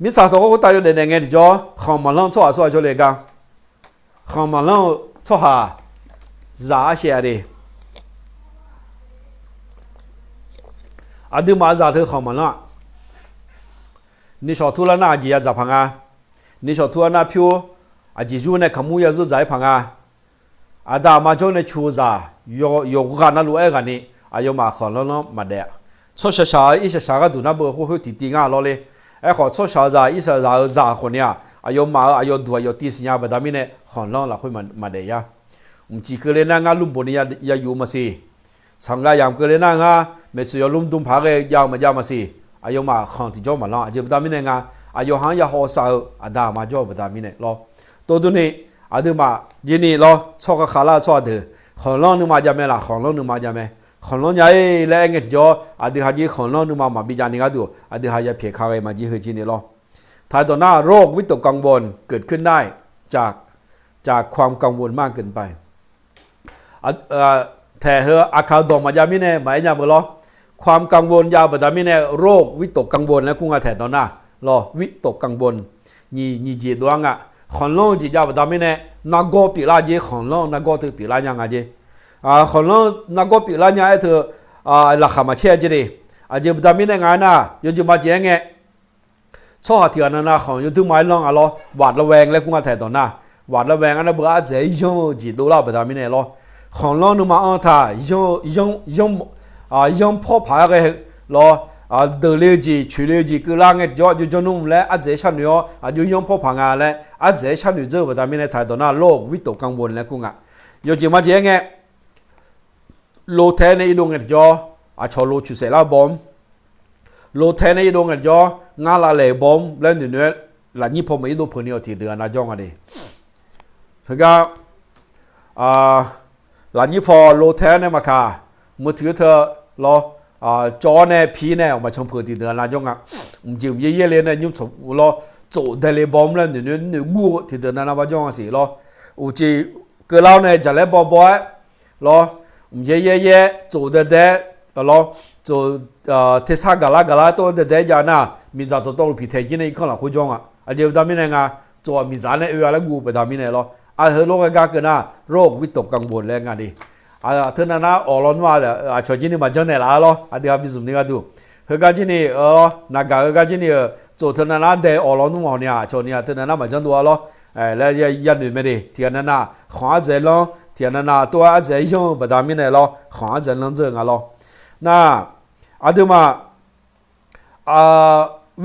Mirtsaq tawq khoertav yawdaef daef ngae tiqjawr khanq maqlanr tsawrhaq tsawrhaq jawrle gar, khanq maqlanr-eu tsawrhaq zaq arshaev-a de. Aqduimaf zaq teu khanq maqlanr-aq, nishawq turlar nar aqjeq ya dzaq paq nga. Nishawq turlar nar pyur, aqjeq yur nae kaqmur ya zeur dzaq-aer paq nga. Aqda aqma jawr nae cu-eu zaq, yawqghaq navluf-aer ghaq ni, aqyawfmaf khanqlanr lanr maqdaef-a. Tsawrshaq shaq-eu irshaq shaq gharduq nar beu khoer khoer tiqtiv ngar lawr le. Aerkhawf tsawrshaq-eu zaq irshaq zaq-eu zaq khawf ni-aq, aqyawfmaf-euq aqyawf duq aqyawf tiv siqnya baqda mirnae khanqlanr lafkhoer maqdaef ya. Mqcif keuvle nar ngar lmrboq ni ya yuf-eu maqsiq. Tsaqngav yamq keuvle nar ngar maeqtsoeq yawlmr dm paq-aer ghae jav-eu maqjav maqsiq. Aqyawfmaf khanq tiqjawr maqlanr. Aqjeq baqda mirnae nga, aqyawf ha-anr ya hawsav-eu aqda aqma jawr-eu baqda mirnae lawr. Tov durni, aqduimaf jir ni lawr, tsawrkhav khavlar-eu tsawrhaq deuq, khanqlanr nuima jav mae laf, khanqlanr nuima jav mae. Khanqlanr nya-ir laer aer ngae tiqjawr, aqdui ha jir khanqlanr nuima maqbi jav ni gharduq aqdui ha ya pyaeq ka ghae ma jir heu jir ni lawr. Taq-aer dawq nar โรควิตกกังวลเกิดขึ้นได้จาก จากความกังวลมากเกินไป Taeq heu aqkaq-eu dawq maqjav mirnae maqaer nya beu lawr. ความกังวล jav-eu baqda mirnae โรควิตกกังวล laer kur nga taeq dawq nar lawr, วิตกกังวล nyiq jeq dov-ar nga. Khanqlanr-eu jeq jav baqda mirnae nargawr pyeuflar jer, khanqlanr-eu nargawr teu pyeuflar nya nga jer. Khanqlanr nargawr pyeuflar nya-aer teu laqkhaq maqcaer-a jer de. Aqjeq baqda mirnae nga aernar, yawjeq majeq-aer ngae tsawrhaq tiq ghaq navnav khanq yawdui ma-aer lanr nga lawr, หวาดระแวง laer kur nga taeq dawq nar, หวาดระแวง arnar beu ardzaeq-aer yanr-eu jeq dovlar-eu baqda mirnae lawr. Khanqlanr nuima anr taq yanr pawr paq-aer ghae-eu lawr, deuq le-eu jeq coeq le-eu jeq keuvlar ngae tiqjawr aqjox janr nmr laer ardzaeq-aer sharnoeq-awr aqjox yanr pawr paq nga laer ardzaeq-aer sharnoeq dzeur-eu baqda mirnae ไทย dawq nar โรควิตกกังวล laer kur nga. Yawqjeq maqjeq-aer ngae, lo tae nae irdov ngae tiqjawr aqcawq lo coeqsaef lar baw-anr, lo tae nae irdov ngae tiqjawr ngar lavlaeq-eu baw-anr laer noeqnoeq-aer lafnyir paw maq irdov peuq ni-awq tiqdeuq-aq nav jawr nga de. Heugar lafnyir paw lo tae-awr nae maqkaq, meuq tiq-eu teu lawr, cawv-awr nae pi nae awq maqcan peuq tiqdeuq-aq nav jawr nga. Mqjeq mqyaer yaer le nae nymr tsawq lawr, tsof dae le baw-anr laer noeqnoeq noeq gur-eu tiqdeuq nav nav ba jawr nga siq lawr. Uqcif keuvlar-awr nae jaqlaer baw baw-aer lawr, mqyaer yaer yaer tsof dae dae-aer lawr, tsof tersar gaqlar gaqlar tov dae dae-aer jav nar, miqdzaq dawqtawvluf piqtaeq jir nae irkanr lafkhoer jawr nga. Aqjeq baqda mirnae nga, tsof-aq miqdzaq nae oe-a laer guv-eu baqda mirnae lawr. Aq heu lawr ghae gar keuv nar โรควิตกกังวล laer nga de. Aq teu navnar awq lawnmr-a, aqcawq jir ni maqjanr naeqlaf-a lawr, aqdui-aq bizmq ni gharduq. Heugar jir ni-eu lawr, naqgaq heugar jir ni-euq tsof teu navnar dae awq lawnmr hawq ni-aq, aqcawq ni-aq teu navnar maqjanr dov-a lawr. Laer yanoeq mae de. Tiqghaq navnav khanq ardzaeq lanr, tiqghaq navnav tov-aer ardzaeq-aer yanr-eu baqda mirnae lawr, khanq ardzaeq lanr dzeur-eu nga lawr. Nar, aqduimaf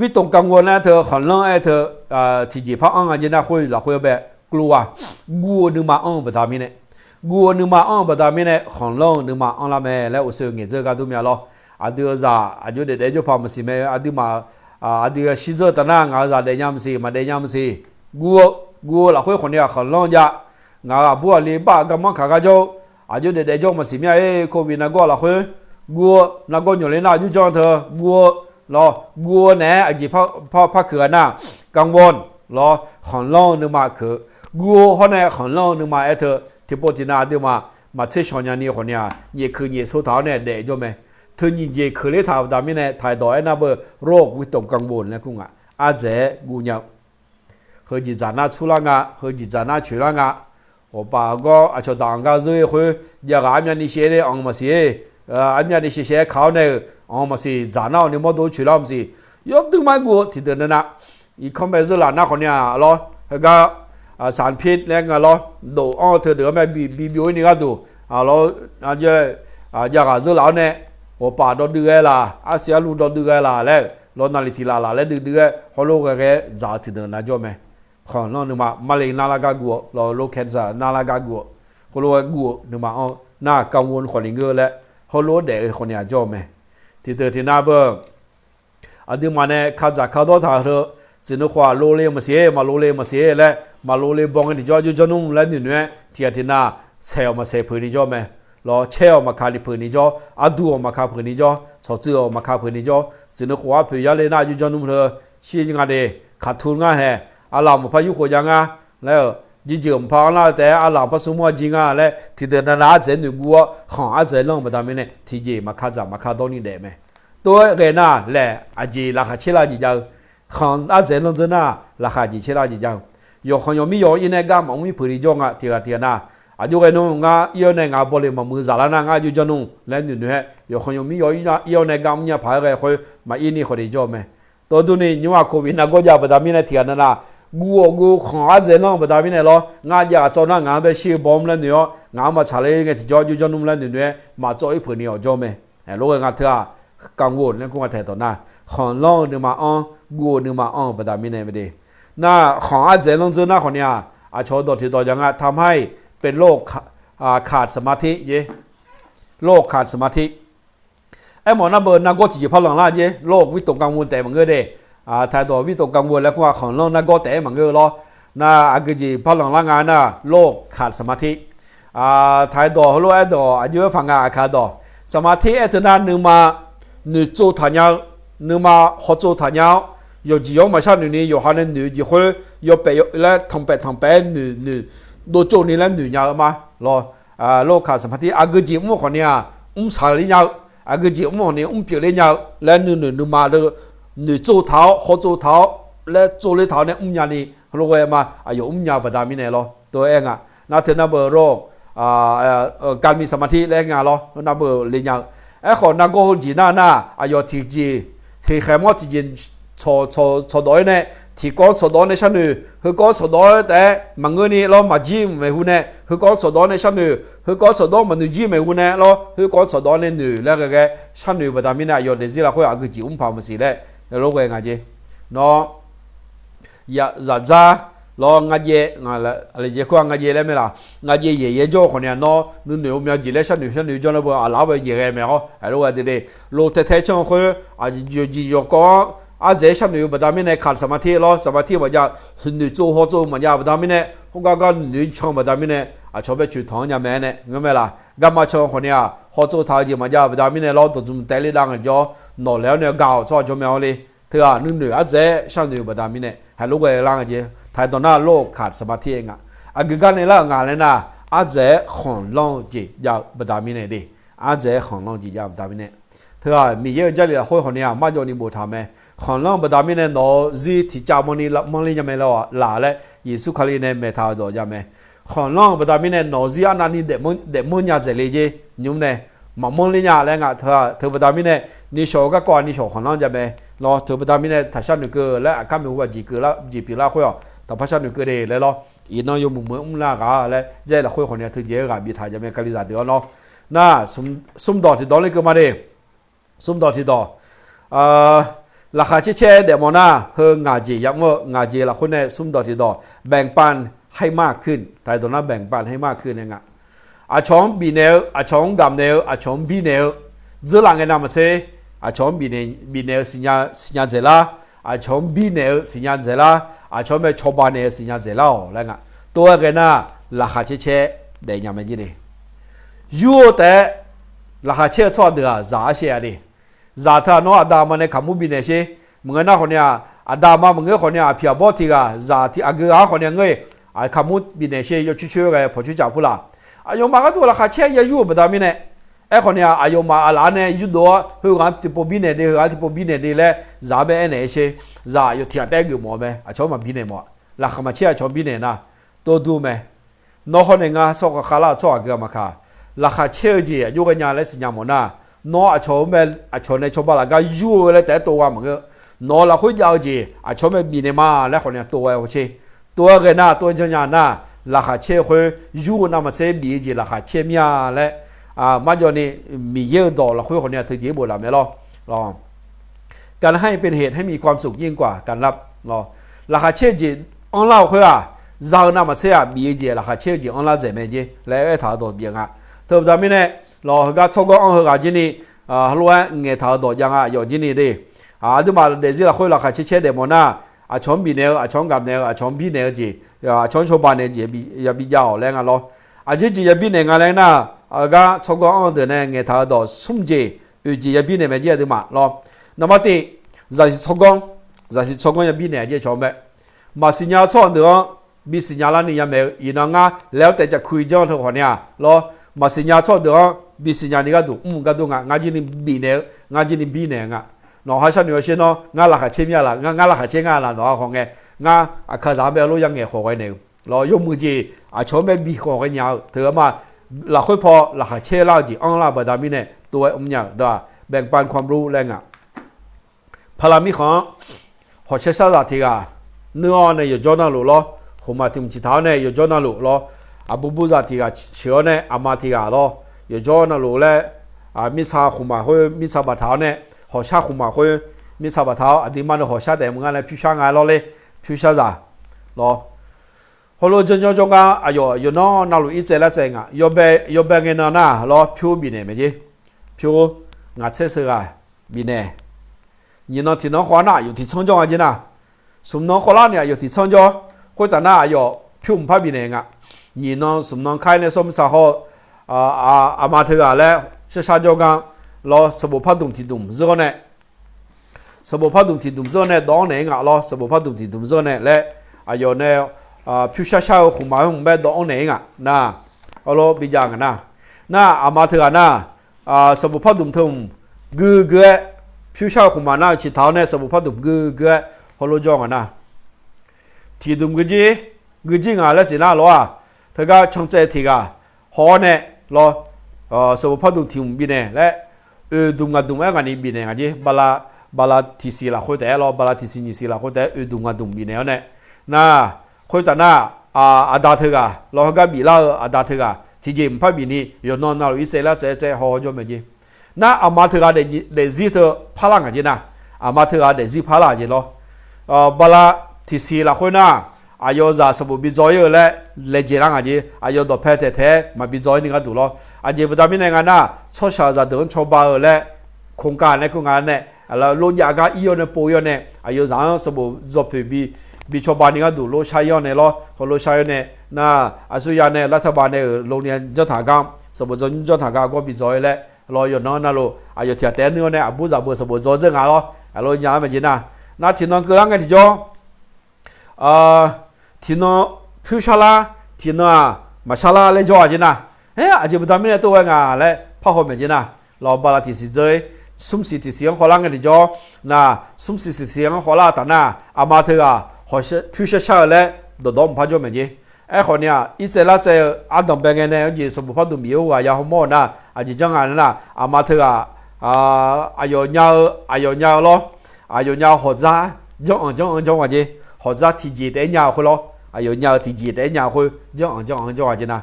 วิตกกังวล laer teu khanqlanr-aer teu tiqjeq par anr nga jeq nar khoer lafkhoer bae, กลัว, guv-eu nuima anr-eu baqda mirnae, guv-eu nuima anr-eu baqda mirnae khanqlanr-eu nuima anrlar mae laer uqshoe ngaeqdzeur gar dur mya lawr. Aqdui-eu zaq aqjox daef daef jawr paq maqsiq mae. Aqduimaf aqdui-eu shirdzeur taf nar ngaq-euq zaq daefnya maqsiq, maqdaefnya maqsiq. Guv-eu, guv-eu lafkhoer khawf ni-aq khanqlanr jav. Ngaq-euq aqbur aqli bar aqgar manr kaq gar jawr-eu, aqjox daef daef jawr maqsiq mya-aer, โควิด nargawr lafkhoer guv-eu, nargawr nyawq le nar aqjox janr teu guv-eu lawr, guv-eu naeq-aer aqjeq par keuq ghaq nar, กังวล lawr, khanqlanr-eu nuima keuq. Guv-eu hawr nae khanqlanr-eu nuima aer teu tiqpov tiqnav aqduimaf maqtser shawq nya ni khawf ni-aq, nyaef keuq nyaef so taq-awr nae daef jawr mae. Teu nyiq jeq keuq ler taq-euq baqda mirnae taqdawq aernar beu โรควิตกกังวล laer kur nga. Ardzaeq-aer guv nya-eu, heujeq dzaq nar tsurlar nga, heujeq dzaq nar coeqlar nga. Ghawqpaf gawr aqcawq daq-anr gar zeur-ir khoer, jav ghaq armyavni shaev nae anq maqsiq-ir, armyavni shaev shaev-aer kaq-awr nae-euq anq maqsiq, dzaq nar-awq ni mawrdo coeqlar maqsiq. Yawduima guv-eu tiqdeuq navnav, irkanr bae zeur laf nar khawf ni-aq lawr, heugar สารพิษ laer nga lawr, dof-anr-eu teu deuq-anr mae bi byov-ir ni gharduq lawr, jav ghaq zeur laf-awr nae, ghawqpaf dawv duv ghae laq, arsiq arluv dawv duv ghae laq laer-euq lawr, naqliq tiq laf laf laer duidui-aer hawlof ghae ghae-aer dzaq-eu tiqdeuq nav jawr mae. Khanqlanr nuima marle narlar gar guv-eu lawr, lor cancer narlar gar guv-eu, khoerlof-aer guv-eu nuima anr nar กังวล khawf ni ngeur laer heulof-aer daef-eu khawf ni-aq jawr-eu mae. Tiqdeuq tiqnav beu aqduimaf nae kadzaq kadawr taq-eu teu, tsuif nuikhof-aq lov le maqsiq-ir, maqlov le maqsiq-ir laer, maqlov le baw ngae tiqjawr aqjox janr nmr laer noeqnoeq-aer tiqghaq tiqnav saeq-awq maqsaeq peuq ni jawr mae. Lawr, caer-awq maqka ni peuq ni jawr, arduq-awq maqka peuq ni jawr, tsawqtsuif-awq maqka peuq ni jawr, tsuif nuikhof-aq poeq yar le nar aqjox janr nmr teu shir nga de, kaqtu ngar hae, arlaq maqpar yurkhof jav nga laer-euq, jirjeuq maqpar anrlar-eu taef-aer arlaq maqpar smrmawr-a jir nga laer tiqdeuq navnav ardzaeq noeq guv-awr khanq ardzaeq lanr-eu baqda mirnae tiqjeq maqka dzaq maqka dawr ni daef mae. Tov-aer ghae nar laeq aqjeq laqkhaq caer lar jeq jav-eu, khanq ardzaeq lanr dzeur nar laqkhaq jeq caer lar jeq jav-eu, yawqkhanq yawqmir yawq-anr ir nae gar maqmr ir peuq ni jawr nga tiqghaq tiqghaq nar, aqjox ghae nmr ngar ir-awr nae ngaq-euq baw le maqmuiq zaq lar nar ngar aqjox janr nmr laer noeqnoeq-aer yawqkhanq yawqmir yawq-anr ir-awr nae gar mrnya paq-aer ghae khoer maqir ni khawf ni jawr-eu mae. Tov durni nymr-aq โควิด nargawr jav-eu baqda mirnae tiqghaq navnav guv-awq guv khanq ardzaeq lanr-eu baqda mirnae lawr, ngar jav ghaq tsawv nar ngaq-anr bae shir baw mr laer noeq-awr ngaq-anr maqtsaq le ngae tiqjawr aqjox janr nmr laer noeqnoeq-aer maqtsawv ir peuq ni awq jawr mae. Lof ghae nga teu-aq กังวล laer kur nga taeq dawq nar, khanq lanr-eu nuima anr, guv-eu nuima anr-eu baqda mirnae mae de. Nar khanq ardzaeq lanr dzeur nar khawf ni-aq, aqcawq-eu dawq tiqdawq jaq nga ทำให้เป็นโรคขาดสมาธิ jeq, โรคขาดสมาธิ Aermawf nar beu nargawr tiqjeq par lanq lar jeq, โรควิตกกังวล taef maqngeur de. Taedawq วิตกกังวล laer kur nga khanq lanr nargawr taef-aer maqngeur lawr. Nar aqgeu jeq par lanq lar nga nar โรคขาดสมาธิ taedawq heulof-aer dawq aqjox-aer paq nga aqkaq dawq. สมาธิ aer teu nar nuima noeqtsov taq nya-eu, nuima hawtsov taq nya-awr, yawqjeq yawq-anr maqshar noeq ni yawqha nae noeq-eu jeq khoer yawpaef laer tanqpaef tanqpaef-aer noeq noeq dovtsov ni laer noeq nya-eu ma lawr. โรคขาดสมาธิ aqgeu jeq mr-eu khawf ni-aq mrsaq ler nya-eu, aqgeu jeq mr-awq ni mrpyeuf ler nya-eu laer nuinoeq nuima deu noeqtsov taq-awr hawtsov taq-awr laer tsov ler taq-awr nae mrnya ni heulof ghae ma. Aqyawf mrnya-eu baqda mirnae lawr tov-aer nga. Nar teu nar beu โรคการมีสมาธิ laer nga lawr, nar beu le nya-eu. Aerkhawf nargawr heujeq nar nar aqyawf tiqjeq tiqkhaeq mawr tiqjeq tsawqdawq-aer nae tiqkawv tsawqdawq nae sharnoeq, heukawv tsawqdawq-aer taef-aer maqngeur ni lawr, maqjir maeqhu nae, heukawv tsawqdawq nae sharnoeq, heukawv tsawqdawq maqnoeq jir maeqhu nae lawr, heukawv tsawqdawq nae noeq laer ghae ghae sharnoeq baqda mirnae, aqyawf daefzir lafkhoer aqgeujeq mrpaq maqsiq laer, lof ghae nga jeq. Nawr, zaqdzar lawr, ngar jaev, aqli jeq khoer-aq ngar jaev laer mae laq, ngar jaev yaeq yaeq jawr-eu khawf ni-aq, nawr nuinoeq ghawqmya jeq laer sharnoeq sharnoeq jawr nar beu aqlaf-anr bae jaeq ghae mae-awr, aqlof ghae de de. Lof taeq taeq can-eu khoer, aqjeq jeq yawqkawv-anr ardzaeq-aer sharnoeq-eu baqda mirnae, kaq saqmatir lawr, saqmatir maqjav, huiqnoeq tsov haw tsov-eu maqjav baqda mirnae, khoergar gar noeq can-eu baqda mirnae, aqcawq bae coeq tanq-anr nya mae-aer nae ngeur mae laq, garma can-eu khawf ni-aq, haw tsov taq-eu jeq maqjav baqda mirnae lawr, dawqdzmq taev le dav ngaeq jawr, nawq laeq-awr nae gaq-awq tsawrhaq jawr mae-awr le. Teughaq nuinoeq ardzaeq-aer sharnoeq-eu baqda mirnae, haiq lof ghae lar nga jeq. Taq-aer dawq nar lof kaq saqmatir-aer nga. Aqgeu gar nae lar-euq ngaq laer nar, ardzaeq-aer khanqlanr-eu jeq jav-eu baqda mirnae de. Ardzaeq-aer khanqlanr-eu jeq jav-eu baqda mirnae, teughaq Miqyaer-euq Jarlif lafkhoer khawf ni-aq, marjawv ni boftaq mae. Khanqlanr-eu baqda mirnae nawq-euq zir tiqcav manrni manrler nya mae laq laer, Yeqsur Kali nae maeqtaq-euq dawq jav mae. Khanqlanr-eu baqda mirnae nawq-euq zir arnavni daefmanr nya dzaeq le jer nymr nae, maqmanr ler nya laer nga. Teu baqda mirnae, nishawq-eu garkawv-aq nishawq khanqlanr jav mae. Lawr, teu baqda mirnae taqshar noeqkeuv laer, aqkar maeqhu ghaq jeq pyeuflar khoer-awq, taqpar shar noeqkeuv de laer lawr. Iqnan yawmuiq muiq-aer mrlar ghaq laer, Jarlif lafkhoer khawf ni-aq teujeq-aer ghaq biftaq jav mae, Kalizaq deuq-anr lawr. Nar, smrdawq tiqdawq ler keuv ma de. Smrdawq tiqdawq, laqkhaq caer caer daefmawf nar, heu ngaq jeq yamr-eu ngaq jeq lafkhoer nae smrdawq tiqdawq, แบ่งปันให้มากขึ้น taq-aer dawq nar แบ่งปันให้มากขึ้น nae nga. Aqcawq-anr bifnaeq-eu, aqcawq-anr gamq naeq-eu, aqcawq-anr binaeq-eu, dzeurlaf ngae navmaqtser, aqcawq-anr bifnaeq-eu siqnya dzaeqlar, aqcawq-anr binaeq-eu siqnya dzaeqlar, aqcawq-anr bae cawba naeq-eu siqnya dzaeqlar-awq laer nga. Tov-aer ghae nar, laqkhaq caer caer daef nya mae jir ni. Yur-eu taef-aer laqkhaq caer-eu tsawrhaq deuq-aq zaq arshae-a de. Zaq teu-aq nawr aqda aqma nae kaqmur bifnaeq sher. Maqngeur nar khawf ni-aq, aqda aqma maqngeur khawf ni-aq, aqpiq aqbawr tiq ghaq zaq tiq aqgeu ghaq-anr khawf ni-aq ngeur-eq, aqkaqmur bifnaeq sher, yawcoer coer-aer ghae pawqcoer caf pur laf. Aqyawfmaf gharduq laqkhaq caer ya yur-euq baqda mirnae, aerkhawf ni-aq, aqyawfmaf aqlaf-anr nae yurdov-awr, heughaq-anr tiqpov bifnaeq de, heughaq-anr tiqpov bifnaeq de laer zaq-anr bae aernaeq-aer sher. Zaq yawf tiq ghaq taef-aer geufmawf-eu mae, aqcawq-anr maqbinaeq mawf-a. Laqkhaq maqcaer aqcawq-anr bifnaeq nar, tov dur mae. Nawr hawr nae ngar sawr khav khavlar-eu tsawrhaq aqgeu-a maqkaq, laqkhaq caer-eu jeq aqjox ghae nya laer siqnya mawf nar, nawr aqcawq-anr bae, aqcawq nae cawba laf gar yur-eu laer taef-aer tov gha maqngeur. Nawq-eu lafkhoer jav-eu jeq aqcawq-anr bae bifnaeq ma laer khawf ni-aq tov ghae hawsher. Tov-aer ghae nar, tov-aer janrnya nar, laqkhaq caer-eu khoer yur-eu navmaqtser bif-eu jeq laqkhaq caer mir-a laer, marjawv ni Miqyaer-euq dawq lafkhoer khawf ni-aq teujeq-aer bof laf mae lawr. การให้เป็นเหตุให้มีความสุขยิ่งกว่าการรับ lawr. Laqkhaq caer-eu jeq anrlar-eu khoer-aq, za-eu navmaqtser-aq bif-eu jeq laqkhaq caer-eu jeq anrlar dzaeq mae jer laer aertaq-eu dawq bif-eu nga. Teubaqda mirnae, lawr, heugar tsawrganr anr-eu ghaq jir ni, heulof-aer ngaeqtaq-eu dawq jav nga, aqyawf jir ni de. Aqduimaf daefzir lafkhoer laqkhaq caer caer daefmawf nar, aqcawq-anr bifnaeq-eu, aqcawq-anr gamnaeq-eu, aqcawq-anr binaeq-eu jeq, aqcawq-anr cawba naeq-eu jeq yabi jav-awq laer nga lawr. Aqjeq jeq yabi naeq nga laer nar, heugar tsawrganr anr-eu deuq nae ngaeqtaq-eu dawq smr jeq, oeq jeq yabi naeq mae jer aqduimaf lawr. Naqmar tiv, zaqsiq tsawrganr, zaqsiq tsawrganr yabi naeq-a jer cawq-eu mae. Maqsiqnya-eu tsawrhaq deuq-anr bisiqnya larni yamaeq-eu, iqnan ngar laer-awr taef jaqkuir janr-eu teu khawf ni-aq lawr, maqsiqnya-eu tsawrhaq deuq-anr bisiqnya ni gharduq mr-eu gardur nga, ngar jir ni bifnaeq-eu, ngar jir ni binaeq-eu nga. Nawq ha sharnoeq-awr sher nawr, ngar laqkhaq caer mir-a laq, ngar laqkhaq caer ngar laq, nawq ha khawf ngae, ngar aqkaqzaq-anr bae lof ya ngaeq khawf ghae naeq-eu lawr, yawmuiq jeq aqcawq-anr bae bif khawf ghae nya-eu teu-eu ma. Lafkhoer paw laqkhaq caer lar-eu jeq anrlar-eu baqda mirnae tov-aer mrnya-euq dawq-aq, แบ่งปันความรู้ laer nga. Paqlaq mirkhanq-anr hawqshar sharzaq tiq ghaq nuir-awr nae yawqjawr navluf lawr, khmqmaq tiq mq ciqtaq-awr nae yawqjawr navluf lawr, aqbur burzaq tiq ghaq sheuq-awr nae aqma tiq ghaq lawr, yawqjawr navluf laer, mirtsa khmqmaq khoer mirtsa baftaq-awr nae, hawqshar khmqmaq khoer mirtsa baftaq-awr, aqduimaf nae hawqshar taef maqnga nae pyurshuir nga lawr ler, pyurshuir zaq lawr. Heulof janrjanr jawrgar aqyawf yawqnan navluf irtsaev lar tsaev nga, yawbae ngae nan nar lawr, pyur bifnaeq mae jer. Pyur, ngaq tser sheuq ghaq bifnaeq. Nyiq nan tiq nan khawf nar aqyawf tiq tsanr jawr nga jer nar, smq nan khawf lar ni aqyawf tiq tsanr jawr. Khoertaf nar aqyawf pyur mqpar bifnaeq nga. Nyiq nan smq nan kar-aer nae sawr mirtsaq hawr-eu aqma teughaq laer sharshar jawrgar lawr, sanqbof pardmq tiqdmq zeur-awr nae sanqbof pardmq tiqdmq zeur-awr nae dawv-anr naeq-aer nga lawr, sanqbof pardmq tiqdmq zeur-awr nae laer, aqyawf nae pyurshuir shar-eu khmqmaq-anr hmq bae dawv-anr naeq-aer nga nar, arlawr bijav nga nar. Nar aqma teughaq nar, sanqbof pardmq teu hmq guigui-aer, pyurshuir-eu khmqmaq nar-eu ciqtaq-awr nae sanqbof pardmq guigui-aer hawlof jawr nga nar, tiqdmq guijir, guijir nga laer siq nar lawr-aq, teugar cancaev tiq ghaq haw-awr nae lawr, sanqbof pardmq tiq hmq bifnaeq laer, oeq dmq ngaq dmq-aer ngaq ni bifnaeq nga jer. Bala bala tiqsiq lafkhoer taef-aer lawr, bala tiqsiq nyiq siq lafkhoer taef-aer oeqdmq ngaqdmq bifnaeq-awr nae, nar, khoertav nar, aqda teughaq lawr heugar biflar-eu aqda teughaq tiqjeq mqpar bifni yawqnan navluf irtsaev lartsaev tsaev haw jawr maeq jeq. Nar aqma teughaq daefzir teu parlar ngaq jeq nar, aqma teughaq daefzir parlar jeq lawr. Bala tiqsiq lafkhoer nar, aqyawf zaq sanqbof bi dzaw ir-eu laer laejae lar ngaq jeq, aqyawf dawqpae taeq taeq-aer maqbi dzaw ir ni gharduq lawr. Aqjeq baqda mirnae nga nar, tsawrshaq zaqdeuq-anr cawba-eu laer โครงการ nae kur nga nae, lofjav gar ir-awr nae pov ir-awr nae aqyawf zaq-anr sanqbof dzaw poeq bi, bi cawba ni gharduq lofshar ir-awr nae lawr, heulof shar ir-awr nae, nar, aqsurya nae รัฐบาล nae-euq โรงเรียน janrtaq gar sanqbof dzaw nymr janrtaq gar gawr bi dzaw ir laer lawr, yawqnan navluf aqyawf tiqghaq taef-aer nuir-awr nae aqbur zaqbeuq sanqbof dzaw dzeur nga lawr, aqlof nya-ar maeq jeq nar, nar tiqnan keuvlar ngae tiqjawr tiqnan pyur sharlar, tiqnan-aq maqshar lar laer jawr-a jeq nar, aer, aqjeq baqda mirnae tov ghae nga laer parhaw maeq jeq nar, lawr bala tiqsiq dzeur-ir, smr siq tiqsiq-anr khawvlar ngae tiqjawr, nar, smr siq tiqsiq-anr khawvlar taf nar, aqma teughaq pyur shar shar-eu laer dawqdawq mqpar jawr maeq jeq. Aerkhawf ni-aq, irtsaev lartsaev-eu ardanq bae ngae nae-anr jeq sanqbof pardmq bif-eu ghaq ya hawmawr-eu nar, aqjeq janr nga nar, aqma teughaq aqyawf nya-eu, aqyawf nya-eu lawr, aqyawf nya-eu hawqdzar janr-anq janr-anr jawr nga jeq, hawqdzar tiqjeq taef-aer nya-eu khoer lawr, aqyawf nya-eu tiqjeq taef-aer nya-eu khoer janr-anq janr-anr jawr nga jeq nar,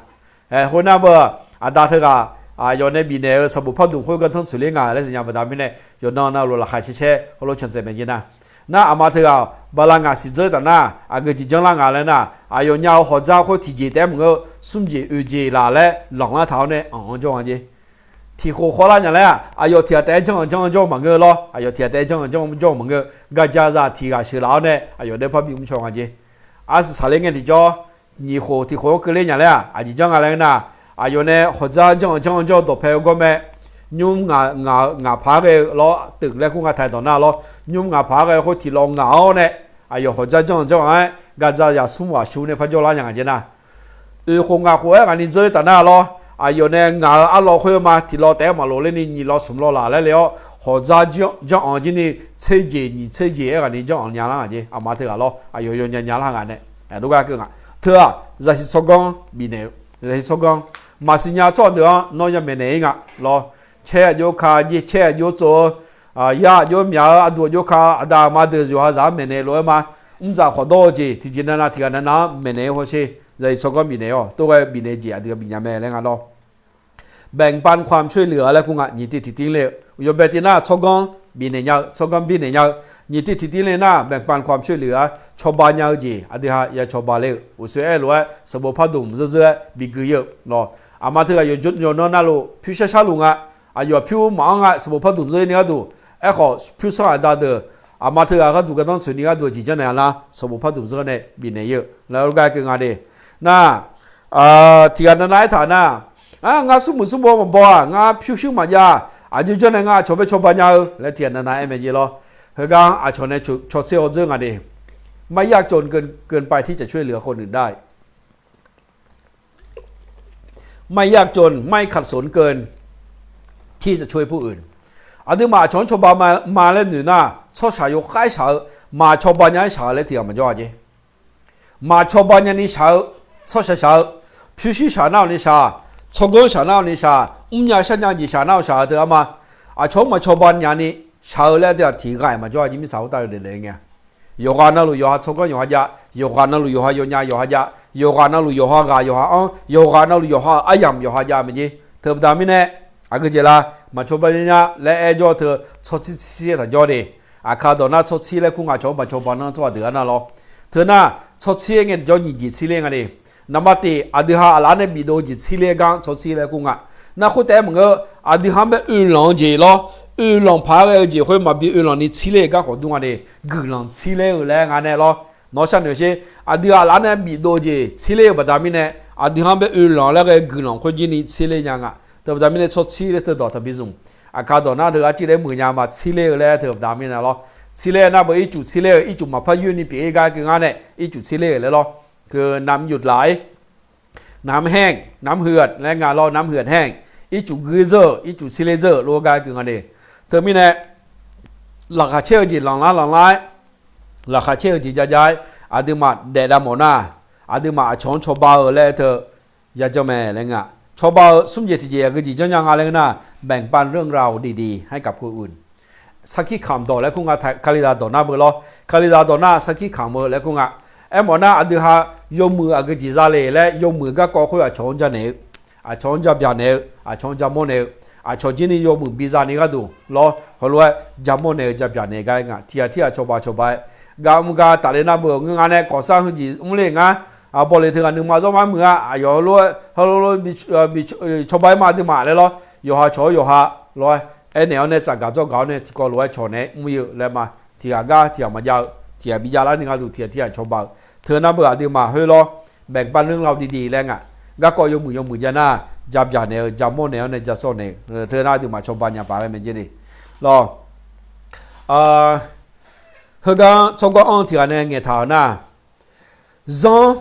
khoernar beu, aqda teughaq aqyawf nae bifnaeq-eu sanqbof pardmq khoer gardanr tsoeqler nga laer siqnya baqda mirnae, yawqnan navluf laqkhaq caer caer heulof can tsaev maeq jeq nar, nar, aqma teughaq bala ngaq siq dzeur taf nar, aqgeu jeq janrlar nga laer nar, aqyawf nya-eu hawqdzar khoer tiqjeq taef-aer maqngeur, smr jeq oeq jeq laf laer lanqlar taq-awr nae anq-anr jawr nga jeq. Tiqkhof khawvlar nya laer-aq, aqyawf tiqghaq taef-aer janr-anq janr-anr jawr maqngeur lawr, aqyawf tiqghaq taef-aer janr-anq janr-anr jawr maqngeur, gaqjaqzaq tiqghaq sheuqlaf-awr nae aqyawf nae parbi mrcaw nga jeq. Arsaq saqler ngae tiqjawr, nyiq khof tiqkhof-anr keuvler nya laer-aq, aqjeq janr nga laer nar, aqyawf nae hawqdzar janr-anq janr-anr jawr dawqpae-eu gawr mae, nymr ngaq paq-aer ghae-eu lawr teuf laer kur nga taq dawq nar lawr, nymr ngaq paq-aer ghae-eu khoer tiqlawq ngaq-awr nae, aqyawf hawqdzar janr-anq janr-anr-aer gaqdzaq yaqsmr ghaq shu nae par jawrlar nya nga jeq nar, oeq khof ngaq khof-aer ghaq ni dzeur taf nar lawr, aqyawf nae ngaq-euq arlawr khoer ma tiqlawq taef-aer maqlof lerni nyiq lawq smq lawq laf laer le-awr, hawqdzar janr-anq jir ni tser jeq nyiq tser jeq-aer ghaq ni janr-anq nya lar nga jeq, aqma teughaq lawr, aqyawf yawnya nya lar nga nae, aqdov gar keuv nga. Teu-aq, zaqsiq tsawrganr bifnaeq-eu, zaqsiq tsawrganr, maqsiq nya tsawrhaq deuq-anr nawr ya maeqnaeq-ir nga lawr, caer aqjox ka, caer aqjox tsov-eu, yar aqjox myaq-eu, aqduq aqjox ka, aqda aqma deuq yawqha zaq-anr maeqnaeq lof-aer ma, mrdzaq khawf dawr-eu jeq tiqjeq navnav tiqghaq navnav-anr maeqnaeq-eu hawsher, zaqsiq tsawrganr bifnaeq-awq, tov ghae bifnaeq jeq aqdui-aq bifnya mae laer nga lawr. Baeqpav kawam coer lef-a laer kur nga, nyiq tiv tiqtiv le-eu yawbae tiv nar tsawrganr bifnaeq nya-eu, tsawrganr bifnaeq nya-eu, nyiq tiv tiqtiv le nar baeqpav kawam coer lef-a, cawba nya-eu jeq aqdui-aq ya cawba le-eu uqshoe aer lof-aer sanqbof pardmq zeur zeur-aer bigui-ir-eu lawr. Aqma teughaq yawqnan navluf pyur shar shar luf nga, aqyawf pyur maqanr nga sanqbof pardmq zeur-ir ni gharduq, aerkhawf pyur sanr aqda deuq, aqma teughaq gharduq gardanr tsoeq ni gharduq jeq janrnaeq-a nar sanqbof pardmq zeur nae bifnaeq-ir-eu laer gar keuv nga de. Nar, tiqghaq navnav aertaq nar, ngar smrmuiq smrbaw maqbaw-aq, ngar pyurshuir maqjav, aqjox janrnaeq ngar aqcawq bae cawba nya-eu laer tiqghaq navnav aer mae jeq lawr. Heugar aqcawq nae cawtser hawdzeur nga de. ไม่ยากจนเกินไปที่จะช่วยเหลือคนอื่นได้ ไม่ยากจน ไม่ขัดสนเกินที่จะช่วยผู้อื่น Aqduimaf aqcawq-anr cawba ma laer noeq nar, tsawrshaq yawkhav-aer shaq-eu, maq cawba nya-aer shaq-eu laer tiqghaq maqjawr-a jeq. Maq cawba nyani shaq-eu, tsawrshaq shaq-eu, pyurshuir shaq nar-awq ni shaq, tsawrganr shaq nar-awq ni shaq, mrnya sharnya jeq shaq nar-awq shaq-eu teu arma, aqcawq-anr maq cawba nyani shaq-eu laer aqdui-aq tiqghaq-iq maqjawr-a jeq. Mirtsaq khoertav-eu daefdaef ngae-a, yawqghaq navluf yawqha tsawrganr yawqha jav, yawqghaq navluf yawqha yawnya yawqha jav, yawqghaq navluf yawqha ghaq yawqha anr, yawqghaq navluf yawqha-euq aryamq yawqha jav mae jeq. Teubaqda mirnae, aqgeu jeq la, maq cawba nya laer aer jawr-eu teu, tsawrtsir tsir-aer taqjawr de. Aqkar dawq nar tsawrtsir laer kur nga, aqcawq-anr maq cawba nar tsawrhaq deuq-a nar lawr. Teu nar, tsawrtsir-aer ngae tiqjawr nyiq jeq tsirler nga de. Naqba tif aqdui ha aqlaf nae bifdov jeq tsirler gar tsawrtsir laer kur nga. Nar khoertaef-aer maqngeur, aqdui ha-anr bae oelanq-eu jeq lawr, oelanq paq-aer ghae-eu jeq khoer maqbi oelanq ni tsirler-eu gar khawf dur nga de. Guiqlanq tsirler-eu laer nga nae lawr. Nawr sharnoeq sher, aqdui aqlaf nae bifdov jeq tsirler-eu baqda mirnae, aqdui ha-anr bae oelanq laer ghae guiqlanq khoerjir ni tsirler nya nga. Teubaqda mirnae tsawrtsir laer teudawq taqbi zmq. Aqkar dawq nar teu arcir laer muiq nya ma tsirler-eu laer teubaqda mirnae lawr. Tsirler nar beu ircuf tsirler-eu, ircuf maqpar yoer ni pyeuf-ir gar keuv ngar nae ircuf tsirler-euq laer lawr. Keuv น้ำหยุดไหล น้ำแห้ง น้ำเหือด laer nga lawr, น้ำเหือดแห้ง ircuf guir dzeur-euq, ircuf tsirler dzeur-euq lof-aer gar keuv nga de. Teumirnae, laqkhaq caer-eu jeq lanqlar lanqlar-aer, laqkhaq caer-eu jeq jav jav-aer, aqduimaf daef dav mawf nar, aqduimaf aqcawq-anr cawba-eu laer teu yajanr mae laer nga. Cawba-eu smr jeq tiqjeq aqgeu jeq janrnya nga laer nar, แบ่งปันเรื่องราวดีๆ ให้กับคนอื่น sarkir kamq dawq laer kur nga, Kalizaq dawq nar beu lawr. Kalizaq dawq nar sarkir kamq-eu laer kur nga. Aermawf nar aqdui ha yawmuiq aqgeu jeq za le laer yawmuiq garkawv khoer aqcawq-anr janaeq-eu, aqcawq-anr jabyaq naeq-eu, aqcawq-anr jamawr naeq-eu, aqcawq jir ni yawmuiq biza ni gharduq lawr, heulof-aer jamawr naeq-eu jabyaq naeq gar nga. Tiq ghaq tirghaq cawba cawba-aer, gaq mq gaq tafle nar beu ngeur nga nae kawqsar heujeq mr le ngar, aqbawle teughaq nuima zawr mar muiq-a, aqyawf heulof-aer heulof bi cawba-aer ma aqduimaf laer lawr, yawqha cawq-awr yawqha lawr-aer aernaeq-awr nae tsafgaq dzawrgaq-awr nae tiqkawv lof-aer cawq naeq-aer mr-eu laer ma. Tiq ghaq gar tiq ghaq maqjav-eu, tiq ghaq bi jav lar ni gharduq tiq ghaq tirghaq cawba-eu, teu nar beu aqduimaf khoer lawr, แบ่งปันเรื่องราวดีๆ laer nga. Garkawv yawmuiq yawmuiq jav nar, jabyaq naeq-eu jamawr naeq-awr nae jasawr naeq-eu, teu nar aqduimaf cawba nya paq ghae mae jer ni lawr. Heugar tsawrganr anr-eu tiq ghaq nae ngaeqtaq-euq nar, zanr,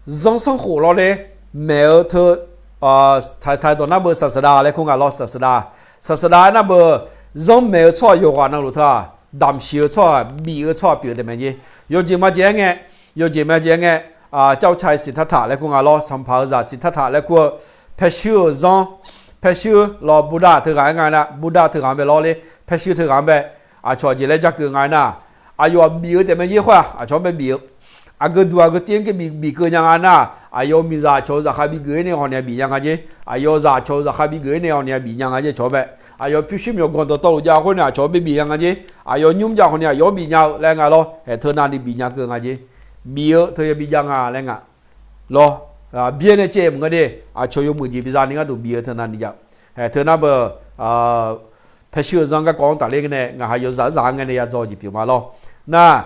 zanrsanrkhof lawrler, maeq-eu teu, taq taq dawq nar beu ศาสดา laer kur nga lawr, ศาสดา. ศาสดา aernar beu, zanr maeq-eu tsawrhaq yawqghaq navluf teu-aq, damqsiq-eu tsawrhaq, bif-eu tsawrhaq pyeuf-eu taef mae jer. Yawjeq majeq aer ngae, yawjeq majeq aer ngae, เจ้าชายสิทธัตถะ laer kur nga lawr, sanqpaq-euq zaq สิทธัตถะ laer kur-eu, paershuir-euq zanr, paershuir lawr, Buddha teughaq-aer nga nar, Buddha teughaq-anr bae lawrler, paershuir teughaq-anr bae, aqcawq aqjeq laer jarkeuv nga nar, aqyawf bif-eu taef mae jer khoer-aq, aqcawq-anr bae bif-eu. Aqgeu duq aqgeu tiv-anr keuvbif bif keuv nya nga nar, aqyawf-euq miqzaq aqcawq-euq zaqkhav bigeuf-ir nae ghawqni-aq bif nya nga jer. Aqyawf-euq zaq aqcawq-euq zaqkhav bigeuf-ir nae ghawqni-aq bif nya nga jer aqcawq-anr bae. Aqyawf pyurshuir myawqganq dawqtawvluf jav khoer nae aqcawq-anr bae bif nya nga jer. Aqyawf nymr jav khawf ni aqyawf-anr bif nya-eu laer nga lawr, haeq teu navni bif nya keuv nga jer. Bif-eu teu ya bi jav nga laer nga lawr. Byaer nae caev maqngeur de, aqcawq yawmuiq jeq biza ni gharduq bif-eu teu navni jav. Haeq teu nar beu, paershuir-eu zanr garkawv-anr tafler ngae nae ngaq ha yawzaq-eu zaq-anr ngae nae ya dzaw jeq pyeuf ma lawr. Nar,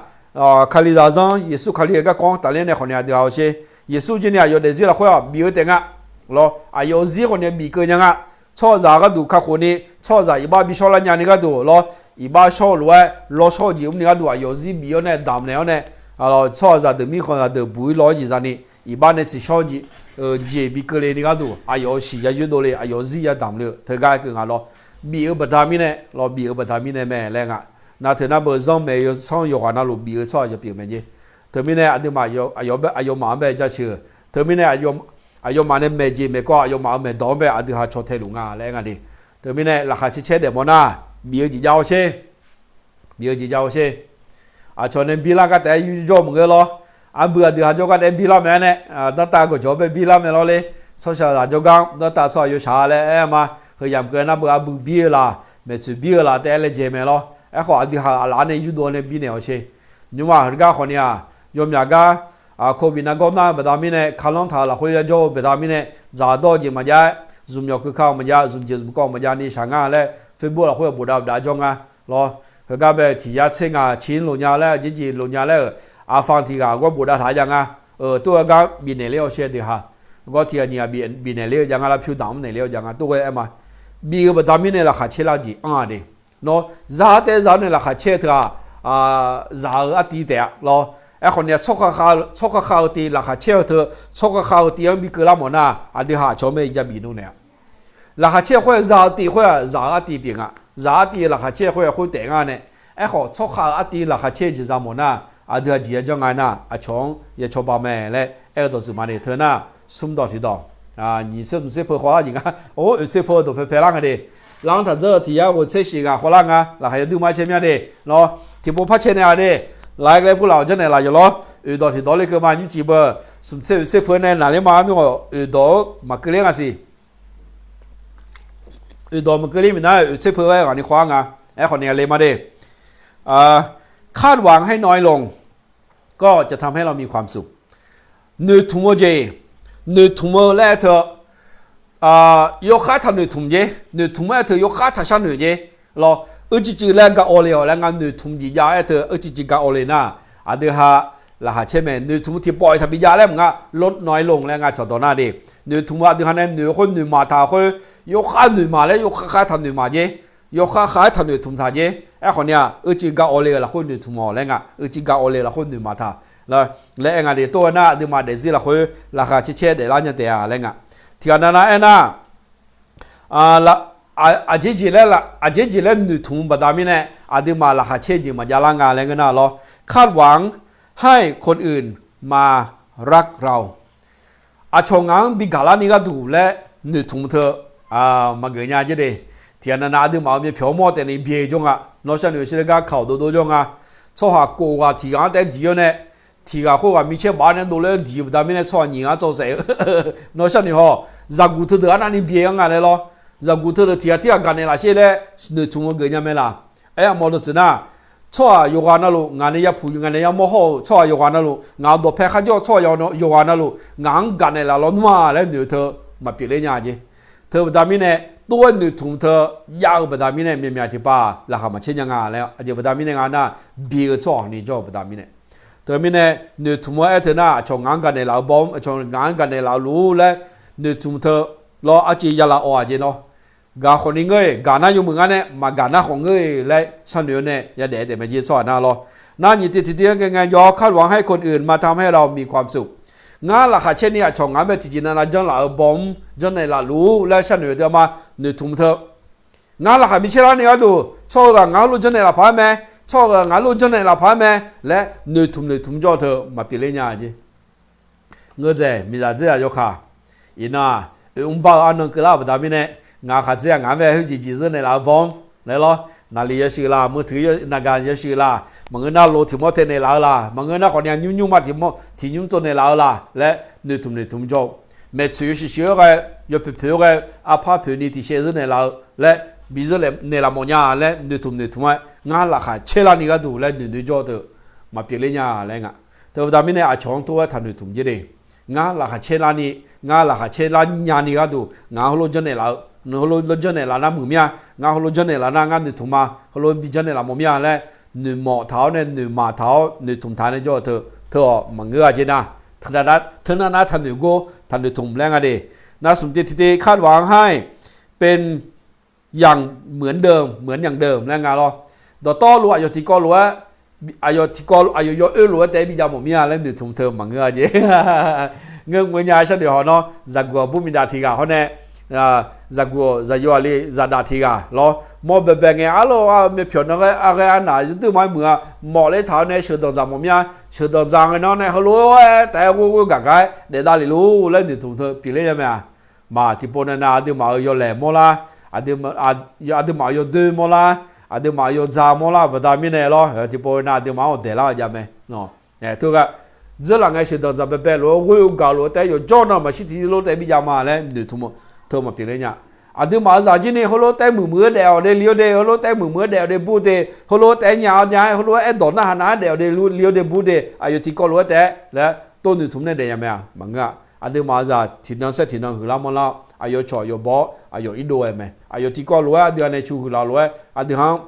Kalizaq zanr, Yeqsur Kali-euq garkawv-anr tafler nae khawf ni aqdui ha-awr sher. Yeqsur jir ni aqyawf daefzir lafkhoer-aq bif-eu taef nga lawr. Aqyawf-euq zir khawf ni bif keuv nya nga. Tsawrhaqzaq gharduq kakhof ni, tsawrhaqzaq iqbax bishawr lar nya ni gharduq lawr, iqbax shawr-eu lof-aer lawr shawr-eu jeq mr ni gharduq aqyawf zir bif-awr nae damq naeq-awr nae, tsawrhaqzaq deuq mirkhanqzaq deuq buq-ir law-aer jeq zani, iqbax nae tsiqshawr-eu jeq bi keuvle ni gharduq aqyawf-euq siq ya yoerdov le, aqyawf zir ya damq le-eu teugar aer keuv nga lawr. Bif-eu baqda mirnae lawr, bif-eu baqda mirnae mae laer nga. Nar teu nar beu zanr maeq-eu yawsanr yawqghaq navluf bif-eu tsawrhaq ya pyeuf mae jer. Teumirnae aqduimaf aqyawfmaf-anr bae jaceuq-euq. Teumirnae aqyawfmaf nae maeqjeq maeqkawv aqyawfmaf-euq maeqdawq-anr bae aqdui ha caw tae luf nga laer aer nga de. Teumirnae laqkhaq caer caer daef mawr nar, bif-eu jeq jav-awr sher. Bif-eu jeq jav-awr sher. Aqcawq nae birlar gar taef-aer yurjawr maqngeur lawr. Arbui aqdui ha jawrgar taef-aer birlar mae-aer nae, danrtav gawqjawq-anr bae birlar mae lawr le. Tsawrshaqzaq jawrgar danrtav tsawrhaq yawshaq laer aer ma. Heu yamq keuv nar beu arbui bir-eu laf, maeqtsoeq bir-eu laf taef-aer laejae mae lawr. Aerkhawf aqdui ha aqlaf-anr nae yurdov-awr nae birnaeq-awr sher. Nymrma heugar khawf ni-aq, yawmyaq gar, covid nar gawr nar-eu baqda mirnae, karlanr taq-eu lafkhoer yajawr-eu baqda mirnae, dzaqdawr-eu jeq maqjav-aer, zmqmyawq keuka-eu maqjav, zmqjeq zmqkawv maqjav ni shaq nga laer, Facebook lafkhoer bawqdav bafdav jawr nga lawr. Heugar bae tiq yar tser ngaq ciq lof nya laer, aqjeq jeq lof nya laer-euq, aqfanq tiq ghaq gawr bofdav taq jav nga. Tov-aer gar bifnaeq ler-awr sher deuq ha. Gawr tiq ghaq nyiq ghaq bifnaeq ler-eu jav nga laer, pyur damq-anr naeq ler-awr jav nga tov-aer aer ma. Bif-eu baqda mirnae laqkhaq caer lar jeq anr-a de. Nawr, za-awr taef-aer za-awr nae laqkhaq caer-eu teu-aq, zaq-euq artiv taef-a lawr. Aerkhawf ni-aq, tsawrkhav khav-eu tiv laqkhaq caer-eu teu, tsawrkhav khav-eu tiv-anr bi keuvlar mawf nar, aqdui ha aqcawq-anr mae ya bif nmr naeq-a. Laqkhaq caer khoer-eu za-eu tiv khoer-aq, zaq-euq artiv pyeuf nga. Zaq-euq artiv laqkhaq caer khoer-aq khoer taef nga nae. Aerkhawf tsawrkhav-euq artiv laqkhaq caer jeq za mawf nar, aqdui ha jeq ya janr nga nar, aqcawq-anr ya cawba mae laer aer-eu dawqtsuif ma ni teu nar, smr dawq tiq dawq, nyiq tser smq tser peu khawvlar jeq nga. Or, oeq tser peu dawq paepae lar nga de. Lanr taq dzeur-eu tiq yar ghoeq tser shif ghaq khawvlar nga. Laqkhaq yawduq ma caer mya de. Nawr, tiqpov par cae nae-a de. Laqkhaq laer purlaf-awq janrnaeq laf yawf lawr. Oeq dawq tiq dawq le keuv ma nymrcif beu. Smq tser oeq tser peu nae naqler ma-anr nmr-awq, oeq dawq-anr maqkeuv ler nga siq. Oeq dawq maqkeuv ler miqnar oeq tser peu-aer ghaq ni khawvlar nga. Aerkhawf ni le ma de. คาดหวังให้น้อยลง ก็จะทำให้เรามีความสุข Noeqtmq-eu jeq, noeqtmq-eu laer aer teu, yawkhav taq noeqtmq jer, noeqtmq-aer aer teu yawkhav taq sharnoeq jer. Lawr, uicuiv cuiv laer ga awv le-awq laer nga noeqtmq jeq jav-aer teu uicuiv cuiv ga awv le nar, aqdui ha laqkhaq caer mae, noeqtmq tiqpawf-iq taqbi jav laer maqnga, ลดน้อยลง laer nga cawqdawq nar de. Noeqtmq-eu aqdui ha nae noeq khoer noeqmaq taq khoer, yawkhav noeqmaq laer yawkhav khav taq noeqmaq jer. Yawkhav khav-aer taq noeqtmq taq jer. Aerkhawf ni-aq, uicuiv ga awv le-euq lafkhoer noeqtmq-awq laer nga, uicuiv ga awv le lafkhoer noeqmaq taq laer aer nga de. Tov-aer nar, aqduimaf daefzir lafkhoer laqkhaq caer caer daeflar nya taef-a laer nga. Tiqghaq navnav aernar, aqjeq jeq laer noeqtmq-eu baqda mirnae, aqduimaf laqkhaq caer jeq maqjav lar nga laer ngeur nar lawr. คาดหวังให้คนอื่นมารักเรา Aqcawq ngaq-anr bi gaqlar ni gharduq laer noeqtmq teu maqgeuf nya jer de. Tiqghaq navnav aqduimaf-euq myavpyawq-anr mawr taef ni byae jawr nga. Nawr sharnoeq-eu shir laer gar kaq-awq dovdov jawr nga. Tsawrhaq kof ghaq tiq ghaq-anr taef-aer diq-awr nae, tiq ghaq khoerghaq micaer baf-awr nae dovle-awr diq-eu baqda mirnae tsawrhaq nyiq ghaq-anr tsawv saef-eu. Nawr sharnoeq haw, zaqguq teudeuq arnavni byaeq-anr nga laer lawr. Zaqguq teudeuq tiq ghaq tirghaq gaqnaeq laf sher laer noeqtmq-eu geuf nya mae laq. Aer, aqmawr dawqtsuif nar, tsawrhaq yawqghaq navluf ngaq nae ya puq ngaq nae ya mawr hawr-eu, tsawrhaq yawqghaq navluf ngaq-euq dawqpae kharjawr-eu tsawrhaq yawqghaq navluf ngaq-anr gaqnaeq laf lawnmr-a laer noeq-eu teu maqpyeuf ler nya jeq. Teu baqda mirnae, tov-aer noeqtmq teu jav-eu baqda mirnae myavmyav tiqpav laqkhaq maqcaer nya nga laer aqjeq baqda mirnae nga nar, bi-eu tsawrhaq ni jawr-eu baqda mirnae. Teu mirnae, noeqtmq-eu aer teu nar, aqcawq ngaq-anr gaqnaeq laf-eu baw-anr, aqcawq ngaq-anr gaqnaeq laf-eu luf laer noeqtmq teu lawr, arcuiv ya laf awq-aq jeq nawr. Gaq khawf ni ngeur-eq, gaq nar yawmuiq ngar nae, maqgaq nar khawf ngeur-eq laer sharnoeq-eu nae yadaef daef mae jeq tsawrhaq nar lawr. Nar nyiq tiv tiqtiv-anr ngae ngae jawr, คาดหวังให้คนอื่นมาทำให้เรามีความสุข Ngar laqkhaq caer ni aqcawq ngaq-anr bae tiqjeq navnav janrlaf-eu baw-anr janrnaeq laf luf-ur laer sharnoeq-eu deuq-a ma, noeqtmq teu. Ngar laqkhaq bi caer larni gharduq, tsawrhaq ghaq ngaq-anr lof janrnaeq laf paq-aer mae, tsawrhaq ghaq ngaq-anr lof janrnaeq laf paq-aer mae laer noeqtmq noeqtmq jawr-eu teu maqpyeuf ler nya jeq. Ngeur dzaeq miqzaq dzer-aq yawkaq. Iqnan-aq, oermr bar-eu arnan keuvlar-eu baqda mirnae, ngaq khaqdzer-aq ngaq-anr bae khoerjeq jeq zeur naeqlaf-eu baw-anr laer lawr. Naqliq yawshuif laf, meuq teuq naqgaq yawshuif laf, maqngeur nar lo tiq mawr tae naeqlaf-eu laf, maqngeur nar khawf ni aqnymr nymr ma tiq nymr tsov naeqlaf-eu laf laer noeqtmq noeqtmq jawr-eu. Maeqtsoeq yawshuif shuif-aer ghae, yawpoeq poeq-aer ghae, arpar poeq ni tiq shaev zeur naeqlaf-eu laer, bi zeur naeqlaf mawf nya laer noeqtmq noeqtmq-aer, ngar laqkhaq caer larni gharduq laer noeqnoeq jawr-eu teu maqpyeuf ler nya laer nga. Teu baqda mirnae aqcawq-anr tov-aer taqnoeqtmq jer de. Ngar laqkhaq caer larni, ngar laqkhaq caer lar nyani gharduq ngaq-anr heulof janrnaeq laf-eu, heulof janrnaeq laf nar muiq mir-a, ngar heulof janrnaeq laf nar ngar noeqtmq ma, heulof bi janrnaeq laf mawf mir-a laer noeqmawf taq-awr nae noeqmaq taq-awr noeqtmq taq nae jawr-eu teu, teu-awq maqngeur-a jeq nar. Teu nar nar taqnoeq gor taqnoeqtmq laer nga de. Nar smq tiv tiqtiv คาดหวังให้เป็นอย่างเหมือนเดิม เหมือนอย่างเดิม laer nga lawr. Dawqtawvluf aqyawf tiqkawv lof-aer, aqyawf tiqkawv aqyawf yawoer lof-aer taef-aer bijav mawf mir-a laer noeqtmq teu maqngeur-a jeq. Ngeur ngeur nya sharnoeq haw nawr, zaqguq aqbur miqdaq tiq ghaq hawr nae, zaqguq zaqyo aqli zaqdaq tiq ghaq lawr, mawr baebae ngae arlawr-eu myavpyawq nan ghae arghae arnaq yawduir ma-aer muiq-a. Mawf ler taq-awr nae sheuqdanq dzaq mawf mir-a. Sheuqdanq dzaq ngae nan-awr nae heulof-aer taef-aer ghoer ghoer gaq gaq-aer daef davlef lor laer noeqtmq teu pyeufler nya mae-aq. Maq tiqpov navnav aqduimaf-euq yawlaeq mawrlar, aqduimaf-euq yawdoer mawrlar, aqduimaf-euq yawdza mawrlar-eu baqda mirnae lawr, tiqpov navnav aqduimaf-anr awq daeqlar-eu jav mae. Teu ghae, dzeurlaf ngae sheuqdanq dzaq baebae lof-aer ghoer-eu gaq lof-aer taef-aer yawqjawr nan maqshir tiq lof taef-aer bijav ma laer noeqtmq teu maqpyeuf ler nya. Aqduimaf-euq zaq jir ni heulof taef-aer muiqmuiq-aer daef-awq de li-awr de, heulof taef-aer muiqmuiq-aer daef-awq de bur de, heulof taef-aer nya-awr nya-aer, heulof-aer aerdawq narhaq nav-aer daef-awq de li-awr de bur de, aqyawf tiqkawv lof-aer taef-aer laer tov noeqtmq nae daef nya mae-aq maqngeur-a. Aqduimaf-euq zaq tiqnan saer tiqnan huiqlar manrlar-awr, aqyawf cawq aqyawf baw-awr aqyawf irdov-aer mae. Aqyawf tiqkawv lof-aer aqdui-a nae cu huiqlaf lof-aer aqdui-anr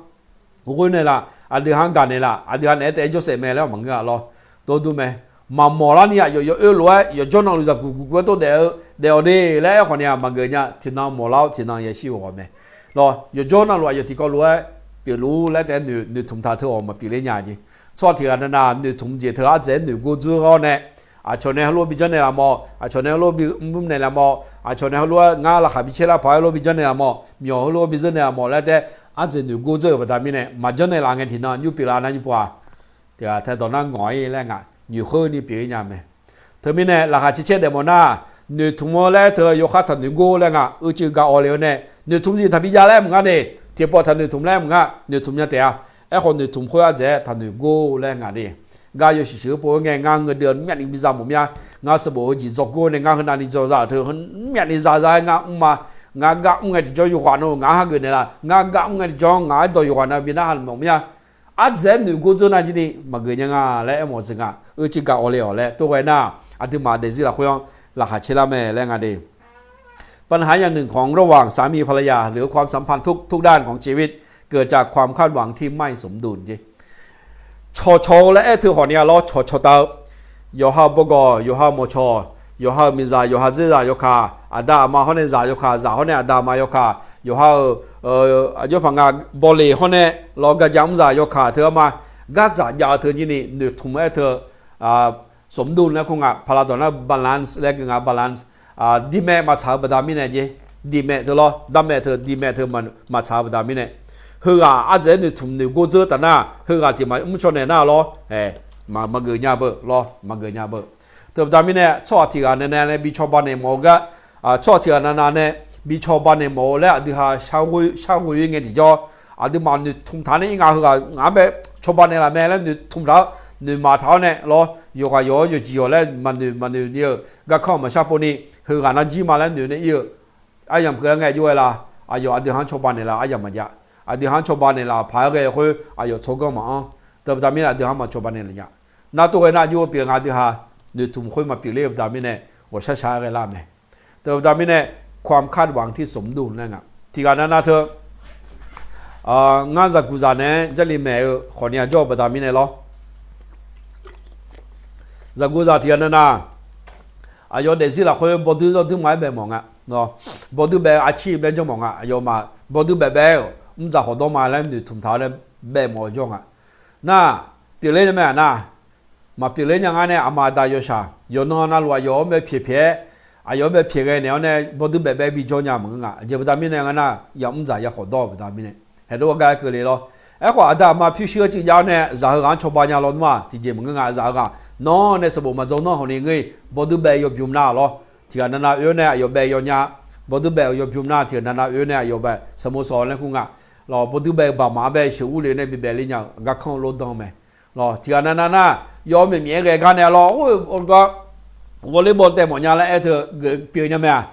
ghoer naeqlaf, aqdui-anr gaq naeqlaf, aqdui-a naeq-aer taef-aer jawrsaef mae laer maqngeur-a lawr. Dovdur mae. Maqmawf larni aqyawf yawoer lof-aer yawqjawr nan luf zaqguq guq guq-aer tov daef-eu daef-awq de laer aerkhawf ni-aq maqgeuf nya. Tiqnan mawflar-awr tiqnan yashir-eu ghawq mae. Lawr, yawqjawr navluf aqyawf tiqkawv lof-aer pyeufluf laer taef-aer noeqtmq taq teu-awq maqpyeuf ler nya jeq. Tsawrhaq tiq ghaq navnav noeqtmq jeq teu ardzaeq-aer noeqgor dzeur-awr nae, aqcawq nae heulof bi janrnaeq laf mawf, aqcawq nae heulof bi mrnaeq laf mawf, aqcawq nae heulof-aer ngar laqkhaq bi caer lar paq-aer heulof bi janrnaeq laf mawf, myawq heulof bi zeur naeq laf mawf laer taef-aer ardzaeq noeqgor dzeur-euq baqda mirnae maqjanrnaeq laf ngae tiqnan nymr pyeuflar nar nymr pov-aq. Tiq ghaq taedawq nar ngawq-ir laer ngaq nyoeq khoer ni pyeuf-ir nya mae. Teumirnae laqkhaq caer caer daef mawf nar, noeqtmq-eu laer aer teu yawkhar taqnoeqgor laer ngaq uicuiv gaq awq le-eu nae, noeqtmq jeq taqbi jav laer maqngar de, tiqpawf taqnoeqtmq laer maqngar, noeqtmq nya taef-a. Aerkhawf noeqtmq khoer ardzaeq-aer taqnoeqgor laer ngaq de. Gar yawshuif shuif-eu pov-aer ngae ngar ngeur deuq-eu mr myavni biza mawf mir-a. Ngar sanqbof heujeq dzawgor nae ngar heunav ni dzawza-euq teu mr myavni zaza-aer ngar mr ma. Ngar gar mr ngae tiqjawr yawqghaq navluf ngaq-anr hageuf naeqlaf, ngar gar mr ngae tiqjawr ngaq-aer dawq yawqghaq nav bi narhaq mawf mir-a. Ardzaeq-aer noeqgor dzeur nar jir ni maqgeuf nya nga laer aermawf-eu jeq ngaq uicuiv gaq awq le-awq laer tov ghae nar, aqduimaf daefzir lafkhoer-anr laqkhaq caer lar mae laer nga de. ปัญหาอย่างหนึ่งของระหว่างสามีภรรยา หรือความสัมพันธ์ทุกๆด้านของชีวิต เกิดจากความคาดหวังที่ไม่สมดุล Cawqcawq-eu laer aer teu khawf ni-a lawr cawqcawq taq-eu. Yawqha-euq bawgawq, yawqha-euq mawqcawq, yawqha-euq miqzaq, yawqha dzerzaq yawkaq, aqda aqma hawr nae zaq yawkaq, zaq hawr nae aqda aqma yawkaq, yawqha-euq aqjox paq nga bawleq hawr nae lawr garja mrzaq yawkaq teu-a ma. Gardzaq jav-eu teu jir ni noeqtmq aer teu สมดุล laer kur nga, paqlaq dawq nar balance laer gui nga balance. Diqmaeq maqtsaq-eu baqda mirnae jeq, diqmaeq teu lawr, darmaeq teu diqmaeq teu maqtsaq-eu baqda mirnae, heughaq ardzaeq-aer noeqtmq noeqgor dzeur taf nar, heughaq tiq maqmr caw naeq nar lawr, maqgeuf nya beu lawr, maqgeuf nya beu. Teu baqda mirnae tsawrhaq tiq ghaq navnav nae bi cawba naeq mawf-eu gar, tsawrhaq tiq ghaq navnav nae bi cawba naeq mawf-eu laer aqdui ha sharghoe ngae tiqjawr, aqduimaf noeqtmq taq nae ir nga, heughaq ngaq-anr bae cawba naeqlaf mae laer noeqtmq taq-awr, noeqmaq taq-awr nae lawr, yawqghaq yawq-awr yawqjeq yawq laer maqnoeq maqnoeq ni-euq garkawv maqshar pov ni, heughaq nar jir ma laer noeq nae ir-eu, aryamq keuvlar ngae jov-aer la, aqyawf aqdui ha-anr cawba naeqlaf aryamq maqjav. Aqdui ha-anr cawba naeqlaf paq-aer ghae khoer aqyawf tsawrganr maqanr. Teubaqda mirnae aqdui ha-anr maqcawba naeqlaf nya. Nar tov ghae nar jov-eu pyeuf nga, aqdui ha noeqtmq khoer maqpyeuf ler-eu baqda mirnae ghawqshar shaq-aer ghae lar mae. Teubaqda mirnae ความคาดหวังที่สมดุล laer nga. Tiqghaq navnav teu ngar zaqguqzaq naeq-aer Jarlif maeq-eu khawfni-aq jawr-eu baqda mirnae lawr. Zaqguqzaq tiqghaq navnav, aqyawf daefzir lafkhoer bawduir zawrduir ma-aer bae mawf nga. Bawduir bae-eu arcir laer janr mawf nga. Aqyawfmaf bawduir bae bae-aer-euq mrdzaq khawfdawr ma laer noeqtmq taq-awr nae bae mawf-eu jawr nga. Nar, pyeufler nya mae-aq nar, maqpyeuf ler nya ngar nae aqma aqda yawshaq yawqnan navluf aqyawf-anr bae pyaeq pyaeq-aer, aqyawf-anr bae pyaeq ghae naeq-awr nae bawduir bae bae bi jawr nya maqngeur nga. Aqjeq baqda mirnae ngar nar, ya mrdzaq ya khawfdawr-eu baqda mirnae, haeqdov gar gar-aer keuvle lawr. Aerkhawf aqda aqma pyurshuir-eu cuiv jav-awr nae zaq heughaq-anr cawba nya lawr nmr-aq, tiqjeq maqngeur nga. Zaq heughaq nawr nae sanqbof maqdzawr nawr hawqni ngeur-ir, bawduir bae yawbymr nar lawr. Tiqghaq navnav oe-awr nae aqyawf bae yawnya, bawduir bae-euq yawbymr nar tiqghaq navnav oe-awr nae aqyawf bae sanqbof sawq laer kur nga. Lawr, bawduir bae-eu baqmaf-anr bae sheuqur le nae bi bae ler nya-eu garkanr lordan mae. Lawr, tiqghaq navnav nar, yawr-awr maeqmyaef-aer ghae gar nae lawr, or, or gar volleyball taev mawf nya laer aer teu geuf pyeuf nya mae-aq.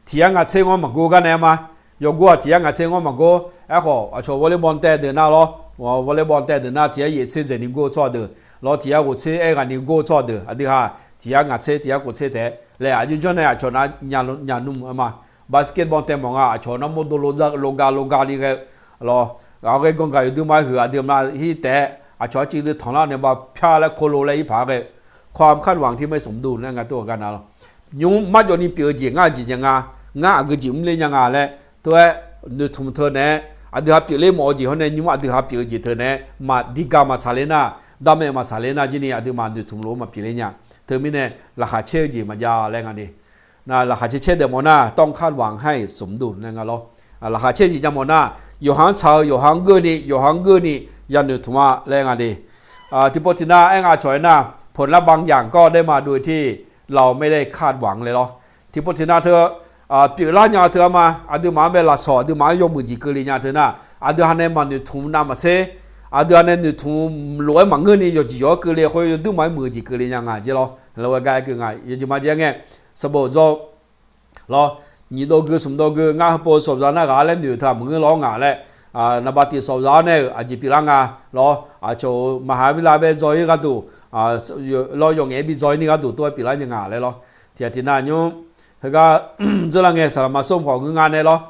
Tiq yar ngaq tser ngawr maqgor gar nae ma. Yawgor-aq tiq yar ngaq tser ngawr maqgor. Aerkhawf aqcawq volleyball taev deuq nar lawr, volleyball taev deuq nar tiq yar yaef tser dzaeqni gor-eu tsawrhaq deuq, lawr, tiq yar ghof tser aer ghaqni gor-eu tsawrhaq deuq, aqdui ha tiq yar ngaq tser tiq yar khof tser taef laer aqjox janr nae aqcawq nar nya nmr-eu ma. Basketball taev mawf nga, aqcawq nar mawrdo logar logar ni ghae-eu lawr, ghaq ghae ganr gaq yawduir ma-aer huiq aqdui maqlar hir taef-aer aqcawq arcuiv dui tanqlar nae ba pyar laer โคโล laer ir paq-aer ghae-eu ความคาดหวังที่ไม่สมดุล laer nga tov-eu gar nar lawr. Nymr marjawvni pyeuf-eu jeq ngar aqjeq nya nga, ngar aqgeu jeq mrler nya nga laer tov-aer noeqtmq teu naeq-aer, aqdui ha pyeufler mawf-eu jeq hawr nae nymr aqdui ha pyeuf-eu jeq teu naeq-aer maqdir gar maqtsaq ler nar, darmaeq maqtsaq ler nar jir ni aqduimaf noeqtmq lof-aer maqpyeuf ler nya. Teumirnae laqkhaq caer-eu jeq maqjav laer nga de. Nar laqkhaq caer caer daef mawf nar, ต้องคาดหวังให้สมดุล laer nga lawr. Laqkhaq caer jeq jav mawf nar, yawqha-anr tsaq-eu yawqha-anr geur ni, yawqha-anr geur ni yanoeq tmq-a laer nga de. Tiqpov tiqnav aer nga cawq-aer nar, ผลลัพธ์บางอย่างก็ได้มาโดยที่เราไม่ได้คาดหวัง laer lawr. Tiqpov tiqnav teu pyeuflar nya teu-a ma, aqduimaf-anr bae lafsawq aqduimaf-anr yawmuiq jeq keuvle nya teu nar, aqdui ha nae maqnoeq tmq navmaqtser, aqdui ha nae noeqtmq lof-aer maqngeur ni yawqjeq yawq-aer keuvle khoer yawduir ma-aer muiq-eu jeq keuvle nya nga jeq lawr. Lawr ghae gar aer keuv nga, yawqjeq ma jeq-aer ngae, sanqbof dzaw lawr, nyiq dov gui smq dov gui ngar heupov sawfzaq nar ghaq laer noeq teu-aq maqngeur lawr ngaq laer, naqbaq tiq sawfzaq-awr nae-euq aqjeq pyeuflar nga lawr. Aqcawq-euq maqha birlav bae dzaw-ir gharduq, lawr, yawf ngaef-aer bi dzaw-ir ni gharduq tov-aer pyeuflar nya nga laer lawr. Tiqghaq tiqnav nymr heugar dzeurlar ngae saqlaq maqsor khawf ngeur nga nae lawr.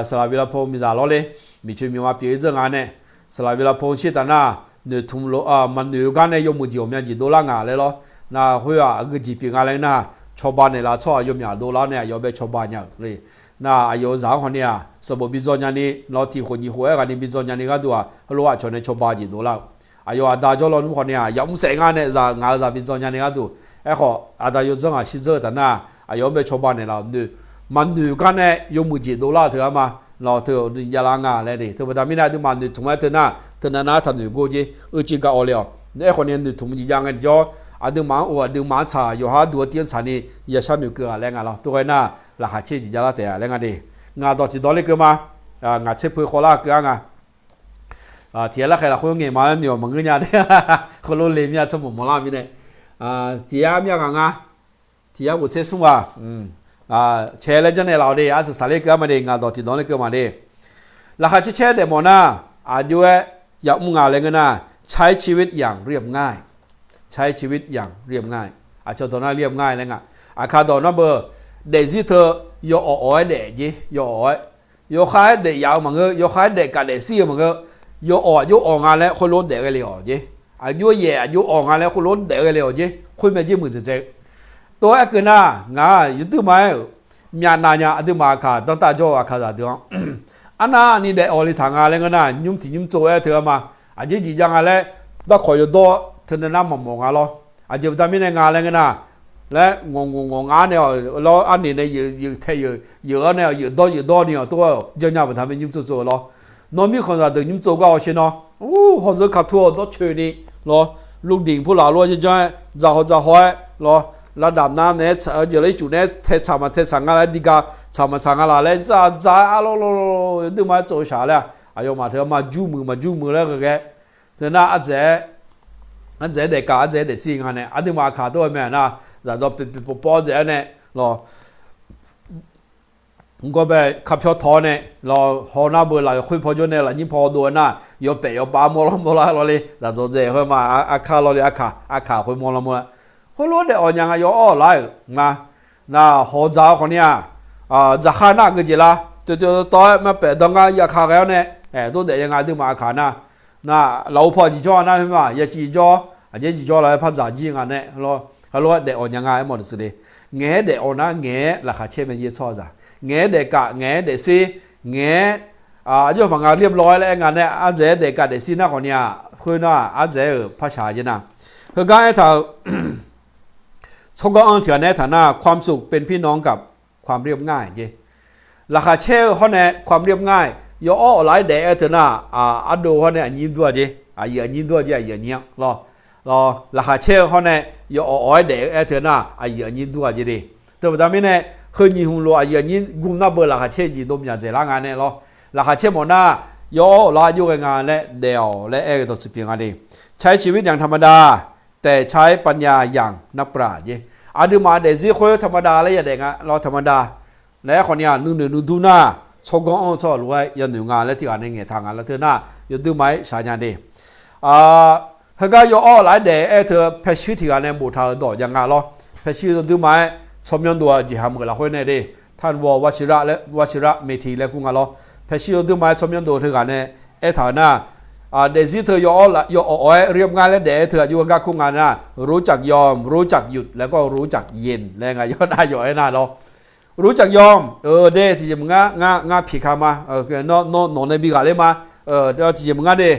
Saqlaq bi lavpov miqzaq lawr le, miqcoeq miqma pyeuf-ir dzeur nga nae, saqlaq bi lavpov shir taf nar, noeqtmq lof maqnoeq-eu gar nae yawmuiq jeq ghawqmya jeq dovlar nga laer lawr. Nar khoer-aq aqgeu jeq pyeuf nga laer nar, cawba naeqlaf tsawrhaq yawmyaq dovlar-awr nae aqyawf bae cawba nya-euq le. Nar aqyawf-euq zaq-anr khawf ni-aq sanqbof bi dzaw nyani lawr, tiq khof nyiq khof-aer ghaq ni bi dzaw nyani gharduq-aq heulof-aer aqcawq nae cawba jeq dovlar-euq. Aqyawf aqda jawrlaw nmr khawf ni-aq yamr saef ngar nae zaq ngaq-euq zaq bi dzaw nyani gharduq. Aerkhawf aqda yawdzanr ghaq shirdzeur-eu taf nar, aqyawf-anr bae cawba naeqlaf-euq noeq, maqnoeq gar nae yawmuiq jeq dovlar-eu teu-a ma. Lawr teu-aq javlar nga laer de. Teubaqda mirnae aqduimaf noeqtmq-aer teu nar, teu nav nav-aer taqnoeq gor jer, uicuiv ga awq le-awq. Aerkhawf ni noeqtmq jeq jav ngae tiqjawr, aqduimaf-anr of aqduimaf-anr tsaq yawqha duq-eu tir-anr tsaq ni yashar noeq keuv-aq laer nga lawr. Tov ghae nar, laqkhaq caer jeq javlar taef-a laer nga de. Ngaq dawq tiqdawq ler keuv ma. Ngaq tser peu khawvlar keuv-a nga. Tiq yar larkhaeq lafkhoer ngaeq ma laer noeq-awq maqngeur nya de. Khoerlof le mir-a tsawrmawq mawrlar mirnae. Tiq yar myav ghaq nga. Tiq yar ghof tser smr ghaq. Cae laer janrnaeq laf-awq de, arsaq saqler keuv-a ma de, ngaq dawq tiqdawq ler keuv ma de. Laqkhaq caer caer daef mawf nar, aqjox-aer yamr nga laer ngeur nar, ใช้ชีวิตอย่างเรียบง่าย ใช้ชีวิตอย่างเรียบง่าย aqcawq dawq nar เรียบง่าย laer nga. Aqkaq dawq nar beu, daefzir teu yawawq awq-aer daef jer, yawawq-aer, yawkhav-aer daef yaf-eu maqngeur, yawkhav-aer daef kaf daef shir-eu maqngeur, yawawq aqjox awq nga laer khoerlof daef ghae le-awq jer. Aqjox yaef aqjox awq nga laer khoerlof daef ghae le-awq jer, khoermyav jer muiqdzaeq dzae-eu. Tov-aer keuv nar, ngaq-aq yawduir ma-aer-euq myavnav nya aqduimaf aqkaq danrtav jawr-eu aqkaqzaq deuq-anr, arnavni daef-awq le taq nga laer ngeur nar, nymr tiq nymr tsov-aer teu-a ma. Aqjeq jeq jav nga laer, darkawq yawdawr teu nae nar maqmawf nga lawr. Aqjeq baqda mirnae nga laer ngeur nar, laer ngawq ngawq ngawq nga nae-awq lawr, arnir nae yeuf tae yeuf-awr nae-awq, yeuf dawr yeuf dawr ni-awq tov-aer-awq janrnya baqda mirnae nymr tsov tsov-eu lawr. Nawr mirkhanqzaq deuq nymr tsov gar hawsher nawr, hawzeu kaqtur-awq dawrcoeni lawr, ลูกดิ่ง purlaf lof-aer janrjanr-aer dzaqhaw dzaqhaw-aer lawr, lavdaf nav naeq-aer tsaq-eu jeq laer ircuf naeq-aer tae tsaq maq tae tsaq nga laer diga tsaq maq tsaq nga laf laer dzaq dzaq-aer arlawr lawr lawr yawduir ma-aer tsov-eu shaq laer-aq, Aqyawfmaf teu maqjur muiq maqjur muiq laer ghae ghae, teu nar ardzaeq-aer, ardzaeq-aer daefkav ardzaeq-aer daefsir nga nae aqduimaf aqkaq tov-aer mae nar, zaqdzawr pyeuf pyeuf pawv pawv dzaeq-aer nae lawq, gawr bae kapyawr tawq-awr nae lawq, haw nar beu lafyawq khoer paw jawr nae lafnyir paw dov-aer nar, yawpaef yawpav mawrlar mawrlar lawrle, zaqdzawr dzaeq khoer ma, arkar lawrle, arkaq, arkaq khoer mawrlar mawrlar. Khoerlof-aer daef awq nya nga, yawawr awq lar-euq nga. Nar hawq dzaq-eu khawf ni-aq, dzaqkhar nar geujeq la, toeqtoeq tawv-aer maqpaef danr gar yaka ghae-awr nae, aer, dov daef ya nga aqduimaf aqkaq nar. Nar lafov paw jiqjawr-a nar khoer ma, ya ciqjawr, aqjeq jiqjawr laf-aer par dzaq jir nga nae lawr, heulof-aer daef awq nya nga aer mawf-eu siq le. Ngaeq-aer daef awq nar ngaeq-aer laqkhaq caer mae jeq tsawrhaqzaq. Ngaeq-aer daefkav ngaeq-aer daefsir, ngaeq-aer, aqjox paq nga เรียบร้อย laer aer nga nae ardzaeq-aer daefkav daefsir nar khawf ni-aq, khoer nar ardzaeq-euq parshaq jeq nar. Heugar aertaq-euq tsawrganr-anr tiq ghaq nae aertaq nar ความสุขเป็นพี่น้องกับความเรียบง่าย jeq. Laqkhaq caer-eu hawr nae ความเรียบง่าย yawawr awq laf-aer daef-aer teu nar, ardov hawr nae aqnyir dur-a jeq, aqyuif aqnyir dur-a jeq, aqyuif aqnyir-anr lawr. Laqkhaq caer-eu hawr nae yawawr awq-aer daef-aer teu nar aqyuif aqnyir dur-a jeq le. Teubaqda mirnae, heu nyiq hmq lof aqyuif aqnyir gmr nar beu laqkhaq caer-eu jeq dov myaq dzaeqlar nga nae lawr. Laqkhaq caer mawf nar, yawawr awq lar jov ghae nga laer daef-awq laer aer-eu dawqtsuif pyeuf nga le. ใช้ชีวิตอย่างธรรมดา แต่ใช้ปัญญาอย่างนักปราชญ์ jeq. Aqduimaf daefzir khoer ธรรมดา laer yadaef nga lawr, ธรรมดา laer aer khawf ni-aq nuinoeq nuidur nar, tsawrganr-anr tsawrhaq lof-aer yanoeq nga laer tiq ghaq nae ngaeqtaq nga laer teu nar, yawduimaf-aer shaq nya de. Heugar yawawr laf-aer daef-aer teu paershuir tiq ghaq nae boftaq-euq dawq ja nga lawr. Paershuir yawduimaf-aer tsawrmyanr dov-eu jeqhaq meuq lafkhoer nae de, ท่านว. วัชิระ เมธี laer kur nga lawr. Paershuir yawduimaf-aer tsawrmyanr dov teughaq nae aertaq-euq nar, daefzir teu yawawr awq-aer เรียบง่าย laer daef-aer teu aqjox gargar kur nga nar, รู้จักยอม รู้จักหยุด laer kawr รู้จักเย็น laer nga yawr nar yawf-aer nar lawr. รู้จักยอม eu de, tiqjeq maqngar ngar pyeuf ka ma, nawr nawq nae bi ghaq ler ma, tiqjeq maqngar de,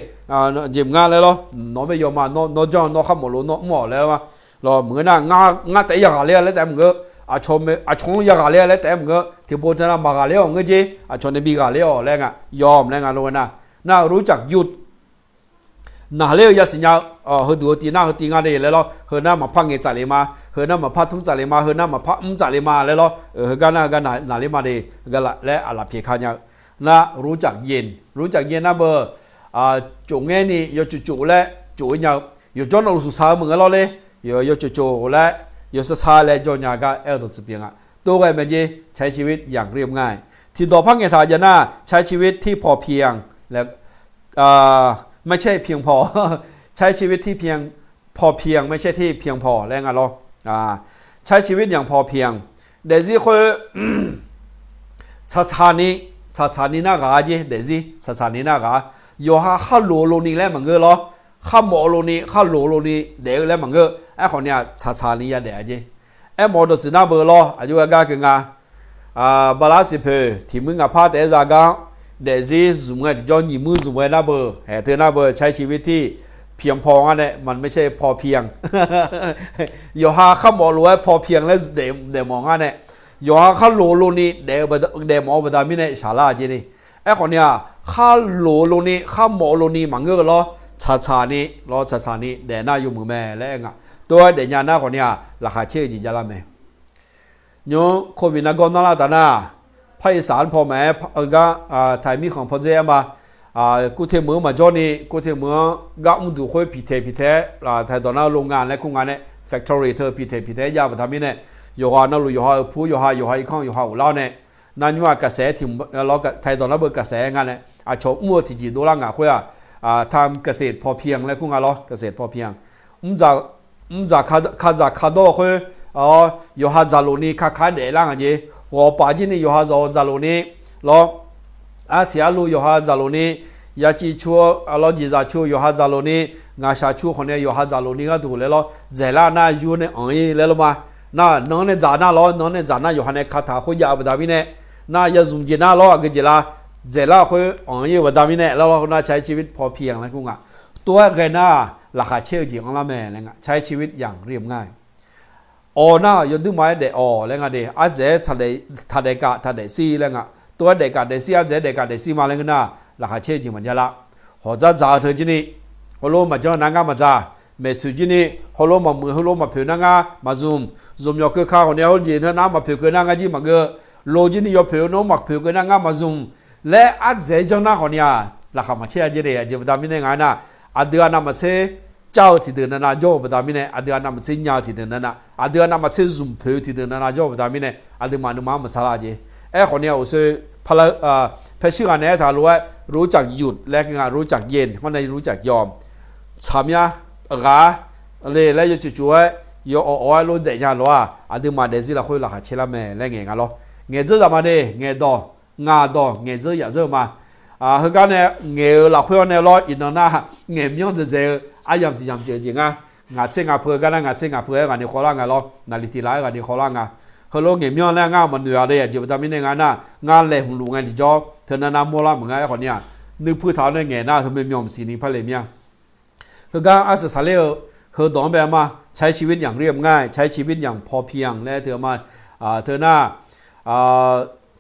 jeq maqngar laer lawr, nawq-anr bae yawma, nawr janr nawr kharmawf lof nawr mr-awq laer ma. Lawr maqngeur nar, ngar taef-aer yaghaq ler-a laer taef-aer maqngeur, aqcawq-anr yaghaq ler-a laer taef-aer maqngeur, tiqpov teu nar maqghaq ler-awq ngeur jer, aqcawq nae bi ghaq ler-awq laer nga, yawm laer nga lof-aer nar, nar รู้จักหยุด naqler-eu yasiq nya-eu, heuduq heu tiv nar heu tiv nga de laer lawr, heu nar maqpar ngaeq tsaf le ma, heu nar maqpar tmr tsaf le ma, heu nar maqpar mr tsaf le ma laer lawr, heugar nar heugar naqler ma de, heugar laer aqlaf pyeuf ka nya-eu. Nar รู้จักเย็น รู้จักเย็น nar beu, tsof ngaer ni yawtsof tsof laer tsof-ir nya-eu, yawqjawr nawq luf suqsaq-eu maqngeur lawr le, yawtsof tsof laer, yawsar sar laer jawr nya gar aer-eu dawqtsuif pyeuf nga. Tov ghae mae jer, ใช้ชีวิตอย่างเรียบง่าย tiqdawq par ngaeqtaq jav nar, ใช้ชีวิตที่พอเพียง laer ไม่ใช่เพียงพอ ใช้ชีวิตที่เพียง พอเพียง ไม่ใช่ที่เพียงพอ laer nga lawr. ใช้ชีวิตอย่างพอเพียง daefzir khoer tsaqtsaq ni, tsaqtsaq ni nar ghaq-a jer, daefzir tsaqtsaq ni nar ghaq-a. Yawqha kharloq-eu lov ni laer maqngeur lawr, kharmawf-eu lov ni, kharloq-eu lov ni daef-eu laer maqngeur. Aerkhawf ni-aq, tsaqtsaq ni yadaef-a jer. Aermawf-eu dawqtsuif nar beu lawr, aqjox gar keuv nga. Bala siqpoeq tiq muir ngaq par taef-aer za gar-anr, daefzir zmq ngae tiqjawr nyiq muir zmq ghae nar beu, haeq teu nar beu, ใช้ชีวิตที่เพียงพอ ngar nae, ไม่ใช่พอเพียง yawqha kharmawf lof-aer พอเพียง laer daefmawf ngar nae, yawqha kharloq-eu lov ni daefmawf-eu baqda mirnae shaqlar-a jer ni. Aerkhawf ni-aq, kharloq-eu lov ni, kharmawf-eu lov ni maqngeur-eu lawr, tsaqtsaq ni, lawr tsaqtsaq ni daef nar yawmuiq mae laer aer nga. Tov-aer daefnya nar khawf ni-aq, laqkhaq caer-eu jeq javlar mae. Nymr โควิด nargawr narlar taf nar, ภาคอีสาน paw maqaer gar, taiq mirkhanq pawdzer-aer ma, kurteq meuq-anr maqjawr ni, kurteq meuq-anr gar mrduq khoer piqtaeq piqtaeq-aer, taiq dawq nar โรงงาน laer kur nga nae, factory teu piqtaeq piqtaeq-aer jav baqda mirnae, yawqghaq navluf yawqha-euq pur yawqha, yawqha irkanr yawqha ghoflar-awr nae, nar nymr-aq กระแส tiq, taiq dawq nar beu กระแส nga nae, aqcawq mr-eu tiqjeq dovlar ngaq khoer-aq, ทำเกษตรพอเพียง laer kur nga lawr, เกษตรพอเพียง. Mrdzaq kadzaq kadawr-eu khoer, yawqha dzaqlof ni kaka-aer daeflar nga jeq. Ghawqpaf jir ni yawqha dzaq-eu dzaqlof ni, lawr, arsiq arlu yawqha dzaqlof ni, yaciv cu-eu, lawr, jeqzaq cu-eu yawqha dzaqlof ni, ngaqshaq cu khawf nae yawqha dzaqlof ni gharduq laer lawr, dzaeqlar nar yur nae anq-ir laer lawr ma. Nar nan-anr nae dzaq nar lawr, nan-anr nae dzaq nar yawqha nae kataq khoerjav-eu baqda mirnae, nar yazmq jeq nar lawr aqgeu jeq la, dzaeqlar khoer anq-ir-eu baqda mirnae laer lawr, nar ใช้ชีวิตพอเพียง laer kur nga. Tov-aer ghae nar, laqkhaq caer-eu jeq anrlar mae laer nga, ใช้ชีวิตอย่างเรียบง่าย Awq nar yawduirma-aer daef-awq laer nga de, ardzaeq-aer taqdaef kaf taqdaef shir laer nga. Tov-aer daef kaf daef shir, ardzaeq-aer daef kaf daef shir ma laer ngeur nar, laqkhaq caer-eu jeq maqjav lar. Hawq dzardzaq-eu teu jir ni, heulof maqjanr nar ngar maqdzaq. Maeqtsoeq jir ni, heulof maqmuiq heulof maqpoeq nar ngar maqzmq. Zmqmyawf keuka khawf ni heulof jeq nar maqpoeq keuv nar ngar jir maqngeur. Lo jir ni yawpoeq nar maqpoeq keuv nar ngar maqzmq. Laer ardzaeq-aer janr nar khawf ni-aq, Laqkhaq maqcaer-a jeq de. Aqjeq baqda mirnae nga aernar, aqdui-aq navmaqtser car-eu tiqdeuq navnav jawr-eu baqda mirnae, aqdui-aq navmaqtser nya-eu tiqdeuq navnav, aqdui-aq navmaqtser zmq poeq-eu tiqdeuq navnav jawr-eu baqda mirnae, aqduimaf nuima-anr maqsar lar jeq. Aerkhawf ni-a, uqshoe paqla-eu paershuir ghaq nae aertaq lof-aer รู้จักหยุด laer nga, รู้จักเย็น hawr nae รู้จักยอม tsaqmya ghaq le laer yawcuf cuf-aer, yawawq awq-aer lof daefnya lof-aq, aqduimaf daefzir lafkhoer laqkhaq caer lar mae laer ngaeq nga lawr. Ngaeqdzeur zaq ma de, ngaeqdawq, ngaqdawq ngaeqdzeur yaqdzeur-eu ma. Heugar nae ngaeq-eu lafkhoer-anr nae lawr, iqnan nar ngaeqmyanr dzaeqdzaeq-eu aryamq tiq yamq pyeuf-eu jeq nga. Ngaq tser ngaq peuq-eu gar nar, ngaq tser ngaq peuq-aer ghaq ni khawvlar nga lawr, naqliq tiq laf-aer ghaq ni khawvlar nga. Heulof ngaeqmyanr laer ngar maqnoeq-a de. Aqjeq baqda mirnae nga aernar, ngar laeqhmq luf ngae tiqjawr teunav nav mawrlar maqngeur. Aerkhawf ni-aq, nuipui taq-awr nae ngaeq nar heumyaw maqsiq ni par le mir-a. Heugar arsaq saqler-eu heudawq-anr bae-a ma, ใช้ชีวิตอย่างเรียบง่าย ใช้ชีวิตอย่างพอเพียง laer teu-a ma. Teu nar,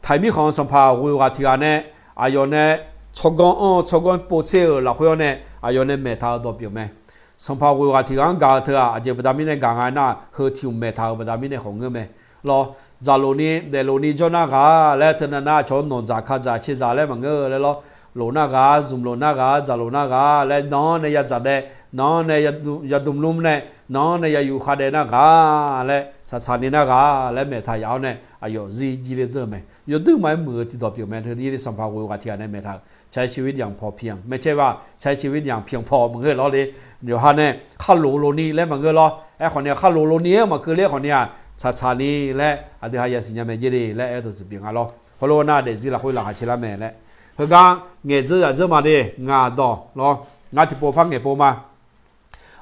taqir mirkhanq-eu sanqpaq ghoeq ghaq tiq ghaq nae, aqyawf nae tsawrganr anr-eu tsawrganr povtser-euq lafkhoer-anr nae, aqyawf nae maeqtaq-eu dawq pyeuf mae. Sanqpaq ghoeq ghaq tiq ghaq-anr gaq-eu teu-aq, aqjeq baqda mirnae gaq nga aernar, heu tiq hmq maeqtaq-euq baqda mirnae khawf ngeur mae. Lawr, dzaqlof ni daeflof ni jawr nar ghaq laer teunav nar, aqcawq-anr nawq dzaq ka dzaq cae dzaq laer maqngeur laer lawr. Lof nar ghaq, zmq lof nar ghaq, dzaqlof nar ghaq laer nan-anr nae yadzaq daef, nan-anr nae yadm lmr nae, nan-anr nae yayuf khav daef nar ghaq laer, tsaqtsaq ni nar ghaq laer maeqtaq yaf-awr nae, aqyawf zir jir ler dzeur-eu mae. Yawduir maqaer muiq-eu tiqdawq pyeuf mae. Teunav sanqpaq ghoeq ghaq tiq ghaq nae maeqtaq-euq ใช้ชีวิตอย่างพอเพียง maeqcae ba, ใช้ชีวิตอย่างเพียงพอ maqngeur lawr le. Yawqha nae kharlof lof ni laer maqngeur lawr. Aerkhawf ni-aq, kharlof lof ni-aer maqkeuv ler khawf ni-aq, tsaqtsaq ni laer aqdui ha yasiq nya mae jeq de laer aer-eu dawq tsuif pyeuf nga lawr. Heulof nar daefzir lafkhoer laqkhaq caer lar mae laer. Heugar ngaeqdzeur zaqdzeur ma de, ngaqdawq lawr. Ngar tiqpov par ngaeqpov ma.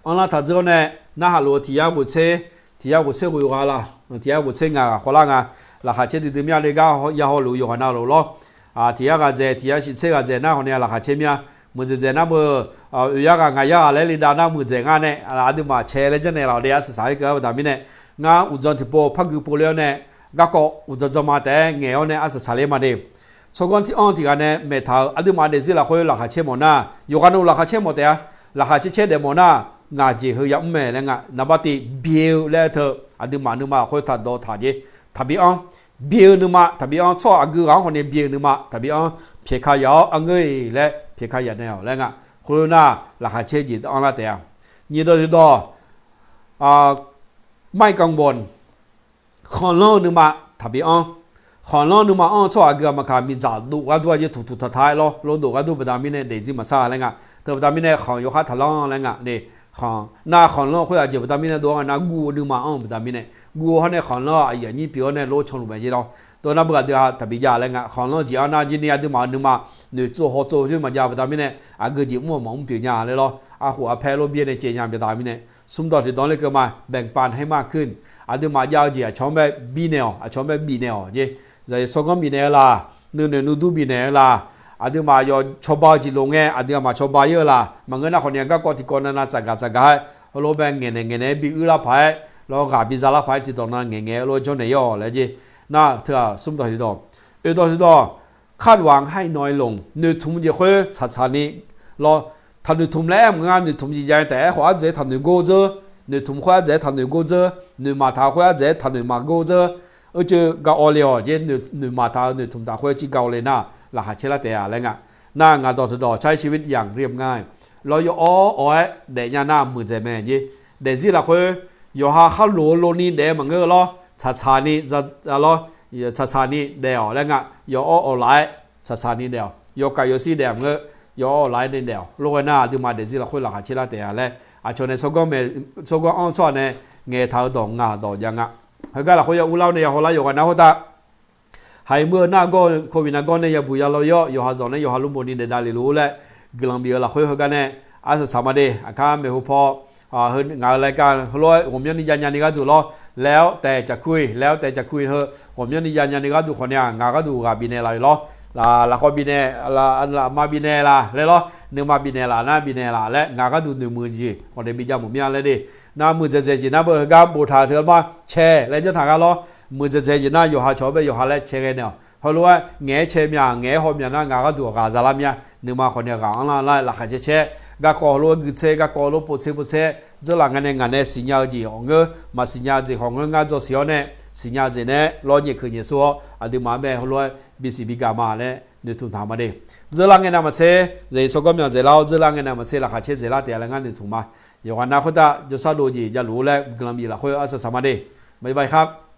Anrlar taqdzeur-awr nae, narhaq lof-eu tiq yar ghof tser, tiq yar ghof tser ghoeq ghaq la, tiq yar ghof tser ngaq ghaq khawvlar nga. Laqkhaq caer duidui mir-a le gar, ya hawluf-eu yawqghaq navluf lawr. Tiq yar ghaq dzaeq, tiq yar shif tser ghaq dzaeq nar khawf ni-aq, laqkhaq caer mir-a. Muiqdzaeq dzaeq nar beu, oeq yar ghaq ngaq yar ghaq laer le dav nar muiqdzaeq ngar nae, aqduimaf cae laer janrnaeq laf-awq de. Arsaq saqler keuv-a baqda mirnae, ngar uqdzan tiqpov par gui pov ler-awr nae, garkawv uqdzan dzan ma taef-aer ngaeq-awr nae arsaq saqler ma de. Tsawrganr tiq anr tiq ghaq nae maeqtaq-euq aqduimaf daefzir lafkhoer laqkhaq caer mawf nar, yawqghaq navluf laqkhaq caer mawf taef-a. Laqkhaq caer caer daef mawf nar, ngaq jeq heu yamr mae laer nga. Naqbar tiv bi-eu laer teu, aqduimaf nuima lafkhoer taqdawv taq jeq, taqbi anr. Bi-eu nuima taqbi anr, tsawrhaq aqgeu ghaq-anr khawf ni bi-eu nuima taqbi anr. Pyaeqka yaf-awr arngeur-iq laer pyaeqka yaf naeq-awq laer nga. Khoernar, laqkhaq caer jeq anrlar taef-a. Nyiq dawq tiqdawq, ไม่กังวล khanqlanr-eu nuima taqbi anr. Khanqlanr nuima anr-eu tsawrhaq aqgeu ghaq maqkaq, miqdzaq dof ghardur-a jeq tuqtuq taqtaq-aer lawr, lor dof ghardur baqda mirnae daefzir maqsar laer nga. Teu baqda mirnae khanq yawkhav taqlanr laer nga. Khanq nar khanqlanr khoer aqjeq baqda mirnae dov-awr nga nar, guv-eu nuima anr-eu baqda mirnae, guv-eu hawr nae khanqlanr-eu aqyuif aqnyir pyeuf-awr nae lor canluf mae jeq lawr. Teu nar beu aqdui-aq taqbi jav laer nga. Khanqlanr jeq anr nar jir ni aqduimaf-euq nuima noeqtsov hawtsov khoer maqjav baqda mirnae, aqgeu jeq mr-eu maqmr pyeuf nya laer lawr. Arkhof arpaer lor byaer nae caev nya baqda mirnae, smr dawq tiqdawq le keuv ma, แบ่งปันให้มากขึ้น. Aqduimaf jav-eu jeq aqcawq-anr bae bifnaeq-awq, aqcawq-anr bae bifnaeq-awq jeq. Zaqyo tsawrganr bifnaeq-eu laq, nuinoeq nuidur bifnaeq-eu laq, aqduimaf yawf cawba-eu jeq lof ngae aqdui aqmaf cawba-ir-eu laq, maqngeur nar khawf ni-aq, garkawv tiqkawv navnav tsafgaq tsafgaq-aer heulof-aer bae ngaeqnaeq ngaeqnaeq-aer bi uir lar paq-aer, lawr ghaq biza lar paq-aer tiqdawq nav ngaeqngaeq-eu lof-aer janrnaeq-ir-awq laer jeq. Nar teu-aq, smr dawq tiqdawq, oeq dawq tiqdawq, คาดหวังให้น้อยลง noeqtmq jeq khoer tsaqtsaq ni lawr. Taqnoeqtmq laer aer maqngeur-a, noeqtmq jeq jav-aer taef-aer khawf ardzaeq-aer taqnoeq gor dzeur, noeqtmq khoer ardzaeq-aer taqnoeq gor dzeur, noeqmaq taq khoer ardzaeq-aer taqnoeq maq gor dzeur. Oercuiv gaq-awq le-awq jeq, noeqmaq taq-eu noeqtmq taq khoer oercuiv gaq-awq le nar, laqkhaq caer lar taef-a laer nga. Nar ngaq dawq tiqdawq ใช้ชีวิตอย่างเรียบง่าย lawr, yawawq awq-aer daef nya nar muiqdzaeq mae jeq. Daefzir lafkhoer yawqha kharlof-eu loni daef-eu maqngeur lawr, tsaqtsaq ni lawr, tsaqtsaq ni daef-awq laer nga. Yawawq awq laf-aer tsaqtsaq ni daef-awq. Yawkaq yawshir daef-awq maqngeur, yawawq awq laf-aer ni daef-awq. Lor ghae nar aqduimaf daefzir lafkhoer laqkhaq caer lar taef-a laer aqcawq nae tsawrganr anr tsawrhaq nae ngaeqtaq-eu dawq ngaq dawq jav nga. Heugar lafkhoer ya urlar-awr nae ya hawlar yawqghaq nar khoertav haiq mur-eu nar gawr-eu โควิด nav gawr nae yabuq yalawr-ir-awr, yawqha zawq nae yawqha lmrbof ni daef davlef luf-ur laer guiqlanq bif-eu lafkhoer heugar nae arsaq saq ma de. Aqkar maeqhu paw, ngaq-euq รายการ heulof-aer ghawqmyanr ni jav nya ni gharduq lawr, laer-awr taef caqkur-iq, laer-awr taef caqkur-iq heu ghawqmyanr ni jav nya ni gharduq khawf ni-aq, ngaq gharduq ghaq bifnaeq laf-euq lawr. Lafkhawf bifnaeq, lafma bifnaeq laf laer lawr, nuima bifnaeq laf nar bifnaeq laf laer ngaq gharduq noeqmuiq jeq khawf ni bi jav mawf mir-a laer de. Nar muiqdzaeq dzaeq jeq nar beu heugar boftaq-eu teu-anr ma cae laer janr taq gar lawr. Muiqdzaeq dzaeq jeq nar yawqha cawq-anr bae yawqha laer cae ghae naeq-awq. Heulof-aer ngaeq-aer cae mya, ngaeq-aer haw mya nar ngaq gharduq ghaq za lar mir-a. Nuima khawf ni ghaq anrlar lar laqkhaq caer caer, garkawv heulof-aer gui tser, garkawv heulof pov tser pov tser, dzeurlaf ngae nae ngaq nae siqnya-eu jeq hawq ngeur, maqsiqnya-eu jeq hawq ngeur ngar dzaw siq-awr nae, siqnya-eu jeq nae lawr nyaef keuq nyaef sor-awr aqduimaf-anr bae heulof-aer bisiq bigaq ma laer noeqtmq taq ma de. dzeurlar ngae navmaqtser, zaeq sawrgawr myaq dzaeqlar-awr dzeurlar ngae navmaqtser laqkhaq caer dzaeqlar taef-a laer ngar noeqtmq ma. Yawqghaq nav khoertav jawrshar dov-eu jeq javluf-ur laer guiqlanq bif lafkhoer arsaq saq ma de. Bye bye khar.